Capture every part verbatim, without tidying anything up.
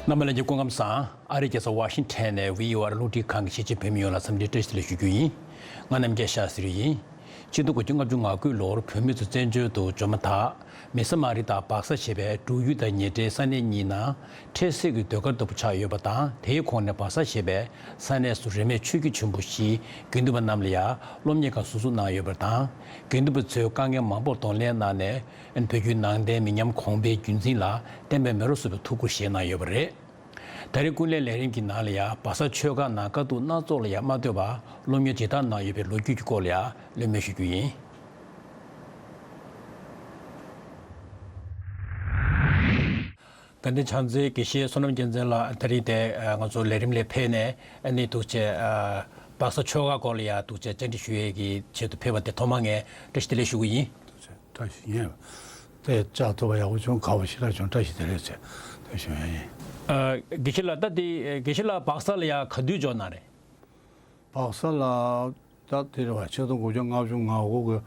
རྣམ་པ་ལྷན་རྒྱས་སྐུ་ཁམས་བཟང་། ཨ་རིའི་རྒྱལ་ས་ཝ་ཤིང་ཊོན་ནས་བྷི་ཨོ་ཨེ་རླུང་འཕྲིན་ཁང་གི་གཞིས་བྱེས་བོད་མི་ཡོངས་ལ་འཚམས་འདྲི་བཀྲ་ཤིས་བདེ་ལེགས་ཞུ་རྒྱུ་ཡིན། ང་རྣམ་རྒྱལ་ཤཱ་ཟེར་ཡིན། ཆིག་སྟོང་དགུ་བརྒྱ་ལྔ་བཅུ་ང་དགུ་ལོར་བོད་མི་ཚོ་བཙན་བྱོལ་དུ་འབྱོར་མ་ཐག་མེ་ས་མ་རི་དང་སྦག་ས་ཞེས་པའི་འབྲུག་ཡུལ་དང་ཉེ་འབྲེལ་ས་གནས་གཉིས་ནང་འཕྲལ་སེལ་གྱི་ཟློས་གར་ལྟ་བུ་ཆགས་ཡོད་པ་དང་། དེའི་གོང་ནས་སྦག་ས་ཞེས་པའི་ས་གནས་སུ་རིས་མེད་ཆོས་བརྒྱུད་ཆེན་པོ་བཞིའི་དགེ་འདུན་པ་རྣམས་ལ་ཡང་སློབ་གཉེར་ཁང་ཟུར་འཛུགས་གནང་ཡོད་པ་དང་། དགེ་འདུན་པ་ཚོས་དཀའ་ངལ་མང་པོར་གདོང་ལེན་གནང་ནས། བོད་བརྒྱུད་ནང་བསྟན་མི་ཉམས་གོང་འཕེལ་རྒྱུན་འཛིན་ལ་བསྟན་པའི་མེ་རོ་གསོ་བའི་ཐུགས་ཁུར་བཞེས་གནང་ཡོད་པ་རེད། ད་རེས་ཀུན་གླེང་ལས་རིམ་གྱི་ནང་ལ་ཡང་སྦག་ས་ཆོས་སྒར་ནང་དཀའ་སྡུག་སྣ་ཚོགས་ལ་ཡང་མ་ལྟོས་པར་སློབ་གཉེར་ཇི་ལྟར་གནང་ཡོད་པའི་ལོ་རྒྱུས་ཀྱི་སྐོར་ལ་ཡང་གླེང་མོལ་ཞུ་རྒྱུ་ཡིན། དགའ་ལྡན་བྱང་རྩེའི་དགེ་བཤེས་བསོད་ནམས་རྒྱལ་མཚན་ལགས་ད་རེས་དེ་ང་ཚོ་ལས་རིམ་ལ་ཕེབས་ནས་ཨ་ནི་འདུག་བྱས། སྦག་ས་ཆོས་སྒར་སྐོར་ལ་ཡང་འདུག་བྱས་བཅར་འདྲི་ཞུ་ཡས་ཀྱི་ཆེད་དུ་ཕེབས་པ་དེ་ཐོག་མར་ངས་བཀྲ་ཤིས་བདེ་ལེགས་ཞུ་གི་ཡིན། བཀྲ་ཤིས་ཡིན། དེ་བཅར་ཐུབ་པ་ཡག་པོ་བྱུང་། དགའ་པོ་ཞེ་དྲག་བྱུང་། བཀྲ་ཤིས་བདེ་ལེགས་ཟེར་དེ་ཞུ་ཡ་ཡིན། ཨ། དགེ་བཤེས་ལགས་ད་དེ་དགེ་བཤེས་ལགས་སྦག་ས་ལ་ཡ་ག་དུས་འབྱོར་གནང་རེད། སྦག་ས་ལ་ད་དེ་རེད་བ། ཆིག་སྟོང་དགུ་བརྒྱ་ལྔ་བཅུ་ང་དགུ་གི་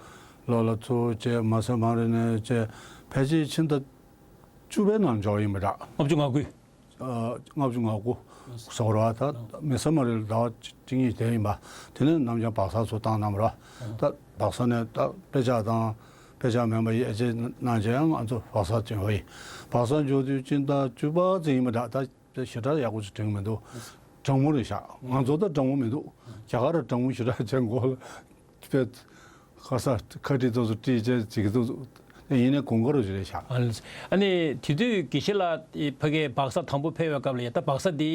ལོ་ལ་ཚུར་བྱས། མེ་ས་མ་རི་ནས་བྱས། ཕལ་ཆེར་ཕྱི་ཟླ་བཅུ་པའི་ནང་འབྱོར་ཡིན་པ་འདྲ། ལྔ་བཅུ་ང་དགུ། ཨ། ལྔ་བཅུ་ང་དགུ་ཟེར་བ་རེད་བ། ད་མེ་ས་མ་རི་ལ་ཟླ་བ་གཅིག་གཉིས་བསྡད་ཡིན་པ། དེ་ནས་ནམ་རྒྱུན་སྦག་ས་ཚུར་བཏང་གནང་བ་རེད་བ། ད་སྦག་ས་ནས་ད་དཔེ་ཆ་དང་། དཔེ་ཆ་མིན་པ་ཡིན་ཅེས་གནང་བྱས་ཡང་ང་ཚོ་སྦག་ས་བྱོན་པ་ཡིན། སྦག་ས་འབྱོར་དུས་ཕྱི་ཟླ་བཅུ་པ་ཙམ་ཡིན་པ་འདྲ། ད་དཔེ་ཞེ་དྲག་ཡག་པོ་ཞིག་དྲན་གྱི་མི་འདུག་གྲང་མོ་རེད་ཤག་ང་ཚོ་ད་གྲང་མོ་མི་འདུག་རྒྱ་གར་གྲང་མོ་ཞེ་དྲག་བྱས། མགོ་ལ་དཔེ་ཁ་ས་ཁ་དཀྲིས་ཏོག་ཙམ་དཀྲིས་བྱས་བྱེད་ཀྱི་འདུག་ཡིན་ནའི་དགུན་ཁ་རུ་ཞིག་རེད་ཤག་ཨ་ནི་དེ་དུས་དགེ་བཤེས་ལགས་ཕ་གིར་སྦག་ས་དང་པོ་ཕེབས་པའི་སྐབས་ལ་ཡ། ད་སྦག་ས་འདི་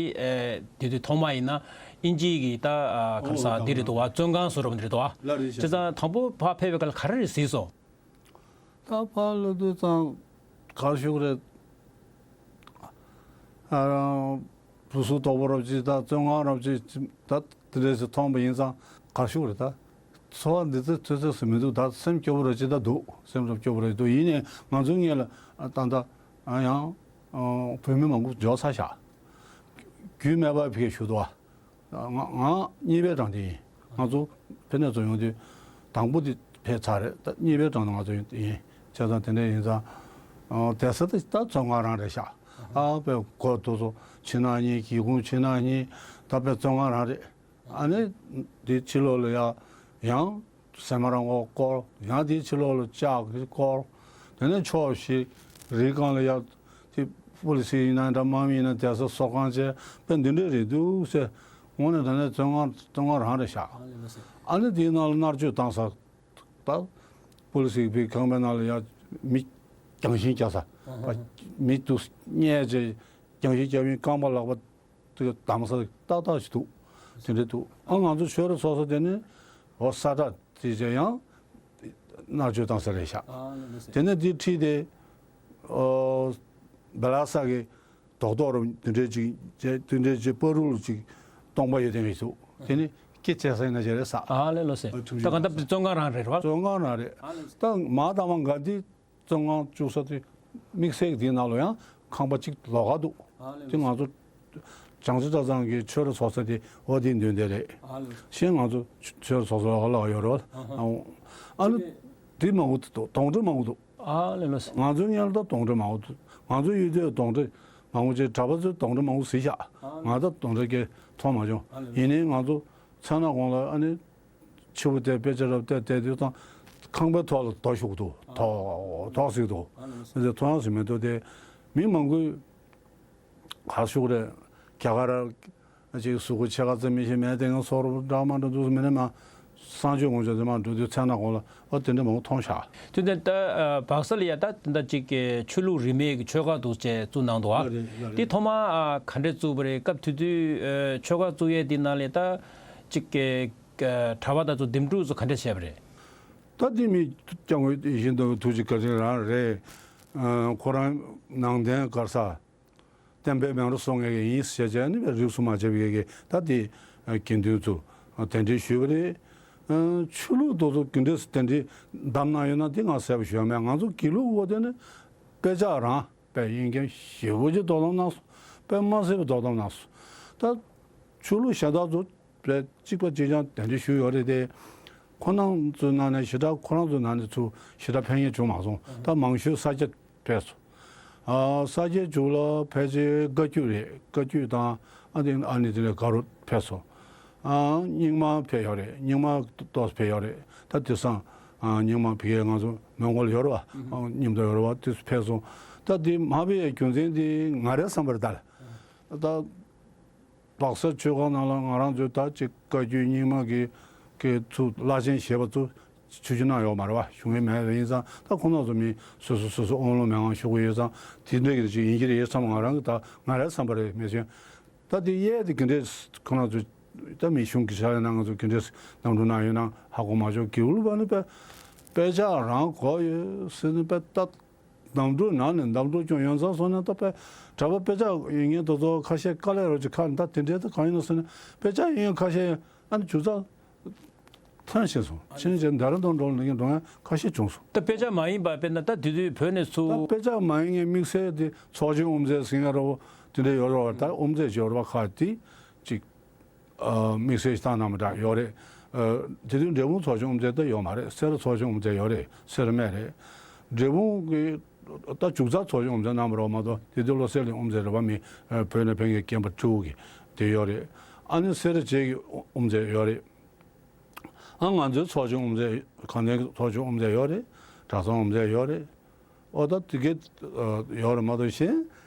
དེ་དུས་ཐོག་མ་ཡིན་ན་དབྱིན་ཇི་གི་ད་ག་རེ་ཟེར། འདི་རེད་འདུག་བ། བཙོན་ཁང་བཟོ་འདྲ་པོ་འདི་རེད་འདུག་བ། ལགས་རེད་ཤག་བྱས་ཙང་དང་པོ་ཕར་ཕེབས་པའི་སྐབས་ལ་ག་རེ་རེ་གཟིགས་སོང་། ད་ཕར་སླེབས་དུས་ཙང་ག་རེ་ཞུ་དགོས་རེད། ཨ། རང་བུ་སུ་དོག་པོ་རབ་ཅིག་དང་བཙོན་ཁང་རབ་ཅིག་ད་དེ་འདྲ་ཞིག་མཐོང་པ་ཡིན་ཙང་ག་རེ་ཞུ་དགོས་རེད། ད་ཚོར་བ་འདི་ཚོ་ཚོད་ཚོད་སུ་མི་འདུག་ད་སེམས་སྐྱོ་པོ་རབ་ཅིག་ད་འདུག་སེམས་སྐྱོ་པོ་རབ་འདུག་ཡིན་ནའི་ང་ཚོའི་སྔོན་ལ་ད་ལྟ་ཡང་བོད་མི་མང་པོ་འབྱོར་ཚར་ཤག་རྒྱུས་མེད་པ་ཕ་གིར་བཞུགས་འདུག་བ། ང་ང་གཉིས་པའི་གྲངས་དེ་ཡིན། ང་ཚོ་ཕ་ནས་ཚུར་ཡོང་དུས་དང་པོ་དེ་ཕེབས་ཚར་རེད། ད་གཉིས་པའི་གྲངས་དེ་ང་ཚོ་ཡིན། བྱས་ཙང་དེ་འདྲ་ཡིན་ཙང་། ཨ། བསྡད་ས་དེ་ད་བཙོན་ཁང་རང་རེད་ཤག་ཨ། དཔེ་སྒོ་དེ་ཚོ་ཕྱི་ནང་གཉིས། སྒེའུ་ཁུང་ཕྱི་ནང་གཉིས། ད་དཔེ་བཙོན་ཁང་རང་རེད། ཨ་ནི་དེའི་ཕྱི་ལོགས་ལ་ཡ་ཡང་ཟ་མ་ར་མགོ་སྐོར། ཡང་དེའི་ཕྱི་ལོགས་ལ་ལྕགས་ཀྱིས་སྐོར། དེ་ནས་ཕྱོགས་བཞི་རིའི་སྒང་ལ་ཡ། དེ་པོ་ལི་སི་ཡིན་ན་འདྲ། དམག་མི་ཡིན་ན། བསྡད་ས་གསོ་ཁང་བྱས། དཔེ་འདི་འདྲ་རེད་འདུག་ཟེར། དངོས་གནས་དྲང་གནས་བཙོན་ཁང་བཙོན་ཁང་རང་རེད་ཤག་ཨ་ནི་དེའི་ནང་ལ་མནར་གཅོད་བཏང་ས། ད་པོ་ལི་སི་གི་ཁང་པའི་ནང་ལ་ཡ་མི་རྒྱང་ཤིང་རྒྱག་ས། ཨ། མི་དེ་ཚོ་བསྙལ་བྱས་རྒྱང་ཤིང་རྒྱག་མི་རྐང་པ་ལག་པ་དེ་གདམ་ས་ཏག་ཏག་ཞིག་འདུག་དེ་འདྲ་འདུག་ཨ། ང་ཚོ་ཆོས་ར་ཚོགས་ས་དེ་ནི་འོ་ས་ཁྲ་དེ་བྱས་ཡང་མནར་གཅོད་བཏང་ས་རེད་ཤག་ཨ་ལེ་ལེ། དེ་ནས་དེ་ཁྲིད་དེ། ཨོ། སྦེ་ལ་ས་གི་རྡོག་རྡོག་རུ་དེ་འདྲས་ཅིག་བྱས། དེ་འདྲས་ཅིག་བར་རུ་ཅིག་སྟོང་པ་ཡོད་དེ་མི་འདུག་དེ་ནི་སྐེ་བཅད་ས་ཡིན་ན་བྱས་རེད་ས། ཨ་ལེ་ལོ་སེ། ཨ། ཁྲིམས་ད་ག་ད་བཙོན་ཁང་རང་རེད་བ། བཙོན་ཁང་རང་རེད། ཨ་ལེ་ལོ་སེ། ད་མ་དང་མ་འགའ་འདི་བཙོན་ཁང་བཅུག་ས་དེ་དམིགས་བསལ་གྱི་དེའི་ནང་ལ་ཡང་ཁང་པ་གཅིག་ལོགས་ཀ་འདུག་ཨ་ལེ་ལོ་སེ། དེ་ང་ཚོ་བྱང་ཆུབ་གྲྭ་ཚང་གི་ཆོས་ར་ཚོགས་ས་དེ་འོ་དེའི་མདུན་དེ་རེད། ཨ་ལེ་ལོ་སེ། གཞན་ང་ཚོ་ཆོས་ར་ཚོགས་ས་ལོགས་ཀ་ལོགས་ཀ་ཡོད་རེད་བ། ཨ་ཧ། ཨ་ནི་དེ་མང་པོ་འདུག་དོང་ཁྲི་མང་པོ་འདུག་ཨ་ལེ་ལོ་སེ། ང་ཚོའི་སྔོན་ལ་ད་དོང་ཁྲི་མང་པོ་འདུག་ང་ཚོ་ཡོད་དུས་དོང་ཁྲི་མང་པོ་བྱས། གྲྭ་པ་ཚོས་དོང་ཁྲི་མང་པོ་གཟིགས་ཤག་ཨ་ལེ། ང་ད་དོང་ཁྲི་སྐད་མཐོང་མ་བྱུང་། ཨ་ལེ་ལོ་སེ། ཡིན་ནའི་ང་ཚོ་མཚན་ནག་གུང་ལ་ཨ་ནི་ཕྱི་པོ་དེ་དཔེ་ཆ་རབ་བལྟས་བསྡད་དུས་ཙང་ཁང་པའི་ཐོག་ལ་རྡོ་ཤོར་འདུག་ཨ་ཐོག་ཐོག་ཟིག་འདུག་ཨ་ལེ་ལོ་སེ། ཐོག་ཡང་ཟིག་མི་འདུག་དེ་མི་མང་པོས་ག་ཞུ་རེད། རྒྱ་གར་ཅིག་གཟུགས་པོ་ཕྱེད་ཀ་ཙམ་མི་ཤེས་མེད་དེ་ངན་སོང་འདྲ་མ་འགྲོ་འདུག་མི་ནི་མ་གསང་སྤྱོད་ངོ་སྤྱོད་དེ་མ་འགྲོ་དུས་མཚན་ནག་གུང་ལ་ཨོ་དེ་འདྲ་མང་པོ་མཐོང་ཤག་དེ་ནས་ད་སྦག་ས་ལ་ཡ་ད་དེ་འདྲ་ཅིག་གི་ཆོས་ལུགས་རིས་མེད་ཀྱི་ཆོས་སྒར་འདུག་ཅེས་བཙུགས་གནང་འདུག་ཨ། ལགས་རེད། ལགས་རེད། དེ་ཐོག་མ་ག་འདྲས་བཙུགས་པ་རེད། སྐབས་དེ་དུས་ཆོས་སྒར་བཙུགས་ཡས་དེ་ནང་ལ་ད་ཅིག་གི་གྲྭ་པ་དེ་ཚོ་འདེམས་སྒྲུག་ཚོ་ག་འདྲས་བྱས་པ་རེད། ད་དེ་མི་སྐྱབས་མགོན་ཡིད་བཞིན་ནོར་བུའི་ཐུགས་རྗེ་བཀའ་དྲིན་རང་རེད། ཁོ་རང་ནང་བསྟན་སྒར་ས། བསྟན་པའི་མེ་རོ་གསོ་མཁན་ཡིན་ཟེར་བྱས་ནས་རིས་སུ་མ་ཆད་པའི་གི་ད་དེ་དགེ་འདུན་ཚོ་གདན་འདྲེན་ཞུས་པ་རེད། ཆོས་ལུགས་དེ་ཚོ་ག་འདྲས་གདན་འདྲེན་བདམས་གནང་ཡོད་ན་དེ་ང་གསལ་པོ་ཞུ་ཡ་མེད། ང་ཚོ་དགེ་ལུགས་འོ་དེ་ནི་དཔེ་ཆ་རང་དཔེ་དབྱིན་སྐད་ཞེ་པོ་ཅིག་དོ་དམ་གནང་སོང་། དཔེ་མ་སྲིད་པའི་དོ་དམ་གནང་སོང་། ད་ཆོས་ལུགས་གཞན་དག་ཚོ་དཔེ་གཅིག་པ་གཅིག་རྐྱང་གདན་འདྲེན་ཞུས་ཡོད་རེད་དེ། ཁོ་རང་ཚོའི་ནང་ནས་ཞེ་དྲག་ཁོ་རང་ཚོའི་ནང་ནས་ཚུར་ཞེ་དྲག་ཕན་ཡོན་བྱུང་མ་སོང་། ད་མང་ཤོས་ས་སྐྱ་ཕེབས་སོང་ ཨ་ས་སྐྱའི་མཇུག་ལ་ཕལ་ཆེར་བཀའ་བརྒྱུད་རེད། བཀའ་བརྒྱུད་དང་ཨ་ནི་ཨ་ནི་དེ་ནས་ག་རུ་ཕེབས་སོང་། ཨ་རྙིང་མ་ཕེབས་ཡོད་རེད། རྙིང་མ་ཏོག་ཙམ་ཕེབས་ཡོད་རེད། ད་དེང་སང་ཨ་རྙིང་མ་ཕ་གིར་ང་ཚོ་མོན་གྷོ་ལ་ཡོད་རེད་བ། ཨ་མཉམ་དུ་ཡོད་རེད་བ། དེ་ཕེབས་སོང་། ད་དེ་མ་ཕེབས་ཡའི་རྒྱུ་མཚན་དེ་ང་རའི་བསམ་པར་ད་ད། སྦག་ས་ཆོས་ཁང་ནང་ལ་ང་རང་ཚོའི་ད་ཅིག་བཀའ་བརྒྱུད་རྙིང་མ་གི་གི་ཚུ་བླ་ཆེན་ཞེས་པ་ཚུ་ཆོས་བརྒྱུད་ནང་ཡོད་མ་རེད་བ། བཞུགས་མཁན་མེད་པ་ཡིན་ཙང་། ད་ཁོང་རྣམ་ཚོ་མི་སོ་སོ་སོ་སོ་དབང་ལུང་མན་ངག་ཞུ་གི་ཡོད་ཙང་། དེ་འདྲ་གི་ཅིག་ཡིན་གྱི་རེད་བསམ། ང་རང་གི་ད་ང་རའི་བསམ་པ་རེད། མེད་ཚོད་ད་དེ་གཡས་དེ་ག་འདྲས་ཁོང་རྣམ་ཚོ་ད་མི་གཞུང་གི་ཕྱག་ལས་གནང་མཁན་ཚོ་ག་འདྲས་གནང་འགྲོ་གནང་ཡོད་ན་ཧ་གོ་མ་བྱུང་། གུ་ལུ་པ་ནི་དཔེ་དཔེ་ཆ་རང་གོ་ཡོད་ཟེར་ནས་དཔེ་ལྟ། གདམས་ངག་ནང་ནས་གདམས་ངག་ཀྱང་ཡོང་ཙང་སོང་ན། ད་དཔེ་གྲྭ་པ་དཔེ་ཆ་ཡིན་མཁན་དེ་ཚོ་ཁ་ཤས་དཀའ་ལས་རོགས་ཀྱི་ཁ་ནས། ད་དེ་འདྲའི་ད་གང་ཡིན་ན་ཟེར་ན། དཔེ་ཆ་ཡིན་མཁན་ཁ་ཤས་ཨ་ནི་ཅུང་ཙག་ཐོན་ཤེས་སོང་། ཕྱིན་ཆད་ཌེ་ར་ཌུན་འགྲོ་ལ་འགྲོ་མཁན་ཁ་ཤས་བྱུང་སོང་། ད་དཔེ་ཆ་མ་ཡིན་པ་དཔེར་ན་ད་དེ་དུས་བོད་ནས་ཚུར། ད་དཔེ་ཆ་མ་ཡིན་མཁན་དམིགས་བསལ་དེ་ཚོགས་ཆེན་དབུ་མཛད་ཟེར་མཁན་རོ་དེ་འདྲ་ཡོད་རེད་བ། ད་དབུ་མཛད་ཅིག་ཡོད་རེད་བ། ཁ་དེ་ཅིག་ཨ་དམིགས་བསལ་ཞིག་བཏང་གནང་བ་འདྲ་ཡོད་རེད། ཨ་དེ་དུས་འབྲས་སྤུངས་ཚོགས་ཆུང་དབུ་མཛད་ད་ཡོད་མ་རེད། སེ་ར་ཚོགས་ཆུང་དབུ་མཛད་ཡོད་རེད། སེ་ར་སྨད་རེད། འབྲས་སྤུངས་ཀྱི་ད་ཅུང་ཙག་ཚོགས་ཆུང་དབུ་མཛད་གནང་བ་རོགས་མ་གཏོགས། དེ་དུས་བློ་གསལ་གླིང་དབུ་མཛད་རེད་བ། མི་ཨ་བོད་ནས་ཕེབས་མཁན་སྐྱེས་པ་སྤྲེའུ་གི་དེ་ཡོད་རེད། ཨ་ནི་སེ་ར་བྱེས་ཀྱི་དབུ་མཛད་ཡོད་རེད། ཨ་ང་ཚོའི་ཚོགས་ཆུང་དབུ་མཛད། གངས་ལྡན་ཚོགས་ཆུང་དབུ་མཛད་ཡོད་རེད། གྲྭ་ཚང་དབུ་མཛད་ཡོད་རེད། ཨོ་ད་དེ་གའི་ཡོད་རེད་མ་གཏོགས། གཞན་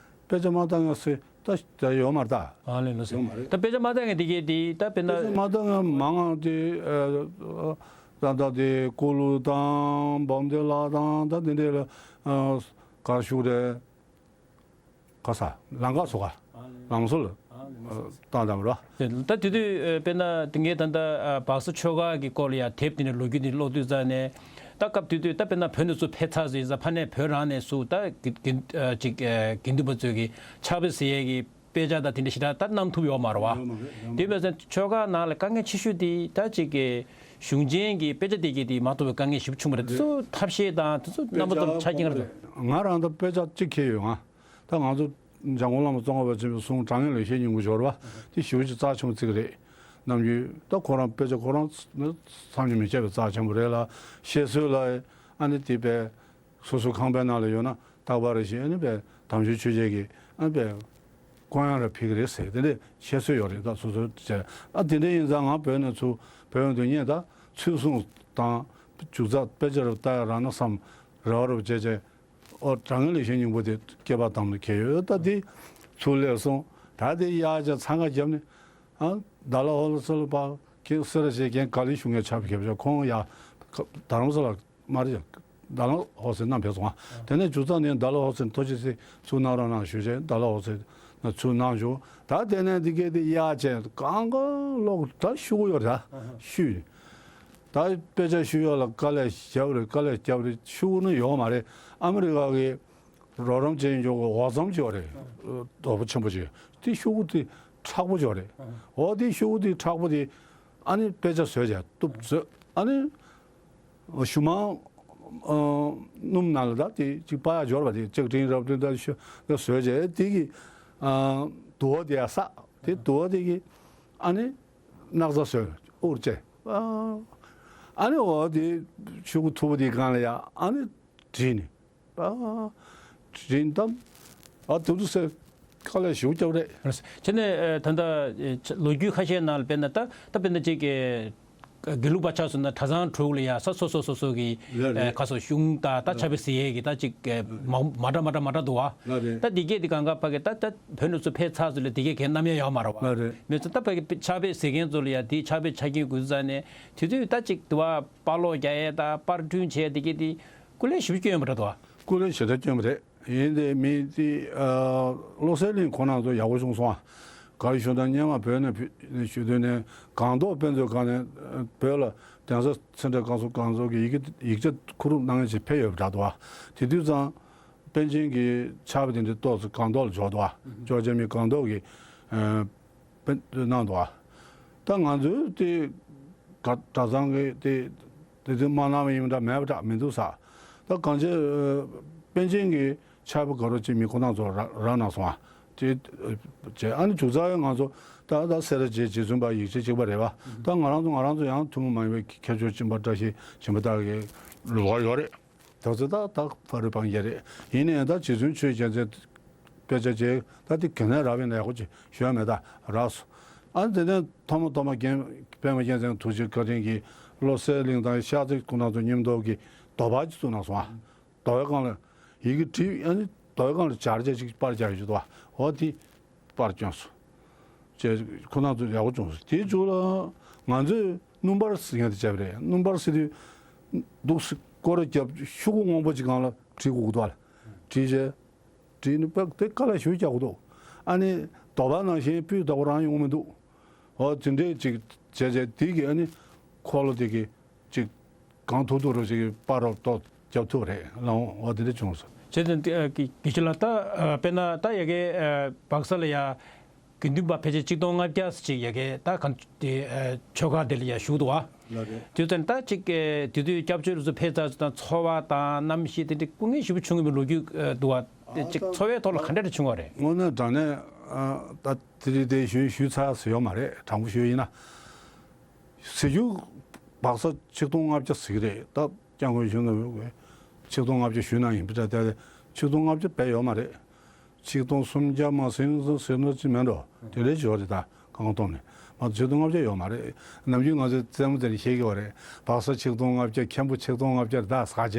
དཔེ་ཆ་མ་བལྟ་མཁན་ཟེར་ད་ད་ཡོད་མ་རེད་ད། ཨ་ལས་ལོ་ཟེར། ཡོད་མ་རེད། ད་དཔེ་ཆ་མ་བལྟ་མཁན་དེ་གའི་དེ་ད་དཔེར་ན། དཔེ་ཆ་མ་བལྟ་མཁན་མང་ང་དེ་ཨ་ད་ད་དེ་ཀུ་ལུ་དང་འབུམ་སྡེ་ལགས་དང་ད་དེ་འདྲས་ལ་ཨ་གར་བཞུགས་རེད། ག་ས་ལང་ཀ་སོ་ག་ལང་སོ་ལ་ཨ་ལས་ལོ་ཟེར། བཏང་དང་རོ། ད་དེ་དུས་དཔེར་ན་དེ་ངས་ད་ལྟ་སྦག་ས་ཆོས་ཁང་གི་སྐོར་ལ་ཡང་དེབ་དེ་ནས་ལོ་རྒྱུས་དེ་ཀློག་དུས་ཙང་ནས། ད་སྐབས་དེ་དུས་ད་དཔེར་ན་བོད་ནས་ཚུར་ཕེབས་ཚར་ཟིན་ཙང་ཕ་ནས་བོད་རང་ནས་ཚུར་ད་དགེ་དགེ་ཅིག་དགེ་འདུན་པ་ཚོས་ཀྱི་ཕྱག་དཔེ་གཟིགས་ཡས་ཀྱི་དཔེ་ཆ་དང་དེ་འདྲ་ཞེ་དྲག་ད་བསྣམས་ཐུབ་ཡོད་མ་རེད་བ། ཡོད་མ་རེད། ཡོད་མ་དེ་རེད། བས་ཚེ་ཆོས་ཁང་ནང་ལ་དཀའ་ངལ་ཆེ་ཤོས་དེ་ད་ཅིག་གི་གཞུང་ཆེན་གྱི་དཔེ་ཆ་དེ་གའི་དེ་མ་ཐུབ་པའི་དཀའ་ངལ་ཞེ་པོ་བྱུང་བ་རེད། དེ་ཚོ་ཐབས་ཤེས་དང་དེ་ཚོ་རྣམ་པ་ཚོ་ཆ་རྐྱེན་ག་རེ་རེད། ང་རང་ད་དཔེ་ཆ་གཅིག་ཁྱེར་ཡོད། ང་ད་ང་ཚོ་འཇམ་མགོན་བླ་མ་ཙོང་ཁ་པ་ཆེན་པོའི་གསུང་དྲང་ངེས་ལེགས་བཤད་སྙིང་པོ་ཞོར་བ་དེ་ཞེ་པོ་ཅིག་རྩ་ཆེན་པོ་བརྩི་གི་རེད། ནམ་རྒྱུན་ད་ཁོ་རང་དཔེ་ཆ་ཁོ་རང་བསམ་གྱིས་མི་ཁྱབ་པའི་རྩ་ཆེན་པོ་རེད་ལ། བཤད་སྲོལ་ལ་ཨ་ནི་དེ་དཔེ་སོ་སོ་ཁང་པའི་ནང་ལ་ཡོད་ན་རྟག་པར་རེ་བཞིན་ཨ་ནི་དཔེ་དམ་ཆོས་ཆོས་རྒྱལ་གྱི་ཨ་ནི་དཔེ་ཀོ་ཡང་ར་ཕུལ་གི་རེད་ཟེར། དེ་འདྲའི་བཤད་སྲོལ་ཡོད་རེད། ད་སོ་སོ་བྱས་ཨ་དེ་འདྲ་ཡིན་ཙང་། ང་བོད་ནས་ཚུར་བོད་ཡོང་དུས་ངས་ད་ཚུལ་གསུང་དང་ཅུང་ཙག་དཔེ་ཆ་རུ་ལྟ་ཡ་རག་ན་བསམ། རེ་བ་རུ་བྱས་བྱས། ཨོ་དྲང་ངེས་ལེགས་བཤད་སྙིང་པོ་དེ་སྐེད་པར་བསྡམས་ནས་འཁྱེར་ཡོད། ད་དེ་ཚུར་སླེབས་སོང་། ད་དེ་གཡག་ཅན་འཚང་ཁ་བརྒྱབ་ནས་ཨ་ཌལ་ཧོ་ལ་སི་ལ་ཕར་ཁྱེད་སེ་ར་བྱེས་རྒན་ག་ལེ་བཞུགས་མཁན་ཆབ་ཁེབས་ཤོག་ཁོང་ཡ་རྡ་རམ་ས་ལ་མ་རེད། ཌལ་ཧོ་སི་ནང་ཕེབས་སོང་ཨ། དེ་ནས་ཅུང་ཙག་ནས་ཌལ་ཧོ་སི་ཐོ་ཅི་སི་ཚུར་གནང་རོགས་གནང་ཞུས་བྱས། ཌལ་ཧོ་སི་ནང་ཚུར་གནང་བྱུང་། ད་དེ་ནས་འདི་གས་དེ་གཡག་ཅན་གང་ག་ལོག་ད་ཤུ་གུ་ཡོད་ར་ཤུ། ད་དཔེ་ཆ་ཞུ་ཡག་ལ་དཀའ་ལས་བརྒྱབ་རེད། དཀའ་ལས་བརྒྱབ་རེད། ཤུ་གུ་ནི་ཡོད་མ་རེད། ཨ་མི་རི་ཀ་གི་རོགས་རམ་བྱེད་མཁན་ཅིག་འོ་ཙམ་ཅིག་ཡོད་རེད། རྡོ་པོ་ཆེན་པོ་ཅིག་དེ་ཤུ་གུ་དེ་མཁྲེགས་པོ་ཅིག་ཡོད་རེད། འོ་དེ་ཤུ་གུ་དེ་མཁྲེགས་པོ་དེ་ཨ་ནི་དཔེ་ཆ་བཟོས་བྱས་གཏུབ་བཟོས། ཨ་ནི་ཞུ་མང་སྣུམ་ནང་ལ་ད་དེ་ཅིག་པ་ཡག་སྦྱོར་བ་དེ་ལྕགས་ཀྲིན་རབ་ཀྲིན་ད་ཤུ་ད་བཟོས་བྱས། དེ་གི་དུ་བ་དེ་ཡ་ས་དེ་དུ་བ་དེ་གི་ཨ་ནི། སྣག་ཚ་བཟོས་ཨུར་བཅས། ཨ་ནི་འོ་དེ་ཤུ་གུ་མཐུག་པོ་དེའི་སྒང་ལ་ཡ་ཨ་ནི་བྲིས་ནས། ཨ་བྲིས་ནས་བཏབ། ཨ་དེ་འདྲ་ཟེར་དཀའ་ལས་ཞེ་པོ་བརྒྱབ་རེད། བྱས་ནས་ད་ལྟ་ལོ་རྒྱུས་ཁ་ཤས་ནང་ལ་དཔེར་ན་ད་ད་དཔེར་ན་ཅིག་དགེ་ལུགས་པ་ཆགས་སོང་ན་གྲྭ་ཚང་དྲུག་ལ་ཡ་ས་སོ་སོ་སོ་སོ་གི་ལགས་རེད། ཁ་སོ་གཞུང་དང་ད་ཕྱག་དཔེ་གཟིགས་ཡས་ཀྱི་ད་ཅིག་མ་མ་འདྲ་མ་འདྲ་མ་འདྲ་འདུག་བ། ལགས་རེད། ད་འདི་གས་དེ་གང་ག་ཕ་གི་ད་ད་བོད་ནས་ཚུར་ཕེབས་ཚར་ཚུལ་ལ་དེ་གས་གས་རྣམ་གཡེང་ཡོད་མ་རེད་བ། ལགས་རེད། མི་ཚོ་ད་ཕ་གི་ཕྱག་དཔེ་གཟིགས་མཁན་ཚོ་ལ་ཡ་དེའི་ཕྱག་དཔེ་ཆ་རྐྱེན་དགོས་ཚུལ་ཙང་ནས་དེ་དུས་ད་ཅིག་དུ་བ་པར་ལོག་རྒྱག་ཡས་དང་པར་སྐྲུན་བྱས་དེ་གས་དེ་སྐུ་ལས་ཞེ་པོ་སྐྱོན་ཡོད་མ་རེད་དོ། སྐུ་ལས་ཞེ་དྲག་སྐྱོན་པ་རེད། ཡིན་དེ་མིན་དེ་ཨ་བློ་གསལ་གླིང་ཁོ་རང་ཚོ་ཡག་པོ་བྱུང་སོང་ཨ། ག་རེ་ཞུ་ན་སྔོན་མ་བོད་ནས་ཕེ་ཞུ་དུས་ནས་སྒང་ཏོག་དཔེ་མཛོད་ཁང་ནས་ཨ་བོད་ལ་གདན་ས་ཚན་རིག་བཀའ་ཚོགས་སྒང་ཚོགས་ཀྱི་ཡི་གེ་ཡིག་ཆ་བསྐུར་རུབ་གནང་མཁན་ཞིག་ཕེབས་ཡོད་པ་འདྲ་འདུག་ཨ། དེ་དུས་ཙང་པཎ་ཆེན་གྱི་ཕྱག་དཔེ་དེ་འདྲ་ཏོག་ཙམ་སྒང་ཏོག་ལ་འབྱོར་འདུག་ཨ། འབྱོར་རྗེས་མི་སྒང་ཏོག་གིས་ཨ་དཔེ་གནང་འདུག་ཨ། ད་ང་ཚོའི་དེ་ག་གྲྭ་ཚང་གི་དེ་དེ་དུས་མ་གནང་བ་ཡིན་པ་འདྲ་མེད་པ་འདྲ་མི་འདུག་ས། ད་གང་ཅི་ཨ་པཎ་ཆེན་གྱི་ཕྱག་དཔེ་དགའ་རབ་ཅིག་མི་ཁོ་ན་ཚོ་རག་རག་གནང་སོང་ཨ། དེ་བྱས་ཨ་ནི་འཇུག་ཚར་ཡང་ང་ཚོ་ད་ད་སེ་ར་བྱེས་རྗེ་བཙུན་པ་ཡིག་ཆ་གཅིག་པ་རེད་བ། ད་ང་རང་ཚོ་ང་རང་ཚོ་ཡང་ཐུན་མོང་མ་ཡིན་པའི་ཁྱད་ཆོས་སྦྱིན་པ་བཀྲ་ཤིས་སྦྱིན་པ་དག་གི་ལུས་པ་ཡོད་རེད། ད་ཚོད་ད་ད་ཕ་རུ་པང་རྒྱལ་རེད། ཡིན་ནའི་ད་རྗེ་བཙུན་ཆོས་རྒྱལ་མཚན་དཔེ་ཆ་བྱས་ད་དེ་ག་ནས་རག་པའི་ན་ཡག་པོ་ཅིག་ཞུ་ཡ་མེད། ད་རག་སོང་། ཨ་ནི་དེ་ནས་ཐོག་མ་ཐོག་མ་རྒན་པད་མ་རྒྱལ་མཚན་ཐུགས་རྗེ་བཀའ་དྲིན་གྱིས་བློ་གསལ་གླིང་དང་ཤར་རྩེ་ཁོ་ན་ཚོ་མཉམ་དུ་གི་དོ་པ་ཅིག་བཙུགས་གནང་སོང་ཨ། དོ་པའི་སྒང་ལ་ཡི་གེ་བྲིས། ཨ་ནི་དོ་པའི་སྒང་ལ་སྦྱར་བྱས་ཅིག་པར་རྒྱག་ཡོད་ཅིག་འདུག་བ། འོ་དེ་པར་བསྐྱོན་སོང་། ཅེས་ཁོ་ན་ཚོ་ཡག་པོ་བྱུང་སོང་། དེའི་མཇུག་ལ་ང་ཚོས་སྣུམ་པར་ཟེར་མཁན་དེ་བྱས་པ་རེད། སྣུམ་པར་ཟེར་དུས་འདུག་སེ་སྐོར་ར་བརྒྱབ་ཤོག་གུ་སྔོན་པོ་ཅིག་སྒང་ལ་བྲིས་དགོས་ཀྱི་འདུག་བ། བྲིས་བྱས་བྲིས་ནས་དཔེ་དེ་དཀའ་ལས་ཞེ་པོ་རྒྱག་གི་འདུག་ཨ་ནི་དོ་པ་ནང་བཞིན་སྤུས་དག་པོ་རང་ཡོང་མི་འདུག་འོ་དེ་འདྲས་ཅིག་བྱས་བྱས་དེ་གི་ཨ་ནི་འཁོར་ལོ་དེ་གི་ཅིག་གང་ཐུབ་ཐུབ་རོགས་ཅིག་པར་རོགས་ཏོག་རྒྱབ་ཐུབ་རེད་ལགས། འོ་དེ་འདྲས་བྱུང་སོང་། བྱས་ཙང་དེ་ཨ་དགེ་དགེ་བཤེས་ལགས། ད་ཨ་དཔེར་ན་ད་ཡ་གི་ཨ་སྦག་ས་ལ་ཡ་དགེ་འདུན་པ་ཕལ་ཆེར་ཆིག་སྟོང་ལྔ་བརྒྱ་ཙམ་ཅིག་ཡ་གི་ད་གང་དེ་ཨ་ཆོས་སྒར་དེ་ལ་ཡ་བཞུགས་འདུག་བ། ལགས་རེད། དེ་ཙང་ད་ཅིག་ཨ་དེ་དུས་སྐྱབས་བཅོལ་ཚོ་ཕེབས་ཚར་ཚོ་དང་འཚོ་བ་དང་གནམ་གཤིས་དེ་འདྲ་སྐུ་ངལ་ཞེ་པོ་བྱུང་གི་མེད་ལོ་རྒྱུས་ཨ་འདུག་བ། དེ་ཅིག་འཚོ་བའི་ཐོག་ལ་ག་འདྲ་འདྲ་བྱུང་བ་རེད། དངོས་གནས་དྲང་གནས་ཨ་ད་དེ་རིང་དེ་ཞུ་ཞུས་ཚར་ཟེར་ཡོད་མ་རེད། དྲང་པོ་ཞུ་ཡིན་ན། ཟེར་རྒྱུ་སྦག་ས་ཆིག་སྟོང་ལྔ་བརྒྱ་ཟེར་གི་རེད། ད་སྐྱབས་མགོན་ཆེན་པོ་ཆིག་སྟོང་ལྔ་བརྒྱ་ཞུས་གནང་ཡིན་པ་འདྲ། དེ་ཆིག་སྟོང་ལྔ་བརྒྱ་བས་ཡོད་མ་རེད། ཆིག་སྟོང་སུམ་བརྒྱ་མ་ཟིན་ཟིན་ཟེར་ནོ་ཅི་མེད་འགྲོ། དེ་འདྲའི་ཅིག་ཡོད་རེད། ད་གང་གཏོང་ནས་མ་ཆིག་སྟོང་ལྔ་བརྒྱ་ཡོད་མ་རེད། ནམ་རྒྱུན་ང་ཚོས་རྩེད་མོ་དེ་ནས་བཤད་ཀྱི་ཡོད་རེད། སྦག་ས་ཆིག་སྟོང་ལྔ་བརྒྱ། མཁན་པོ་ཆིག་སྟོང་ལྔ་བརྒྱ་རེད། ད་ཟ་བྱས་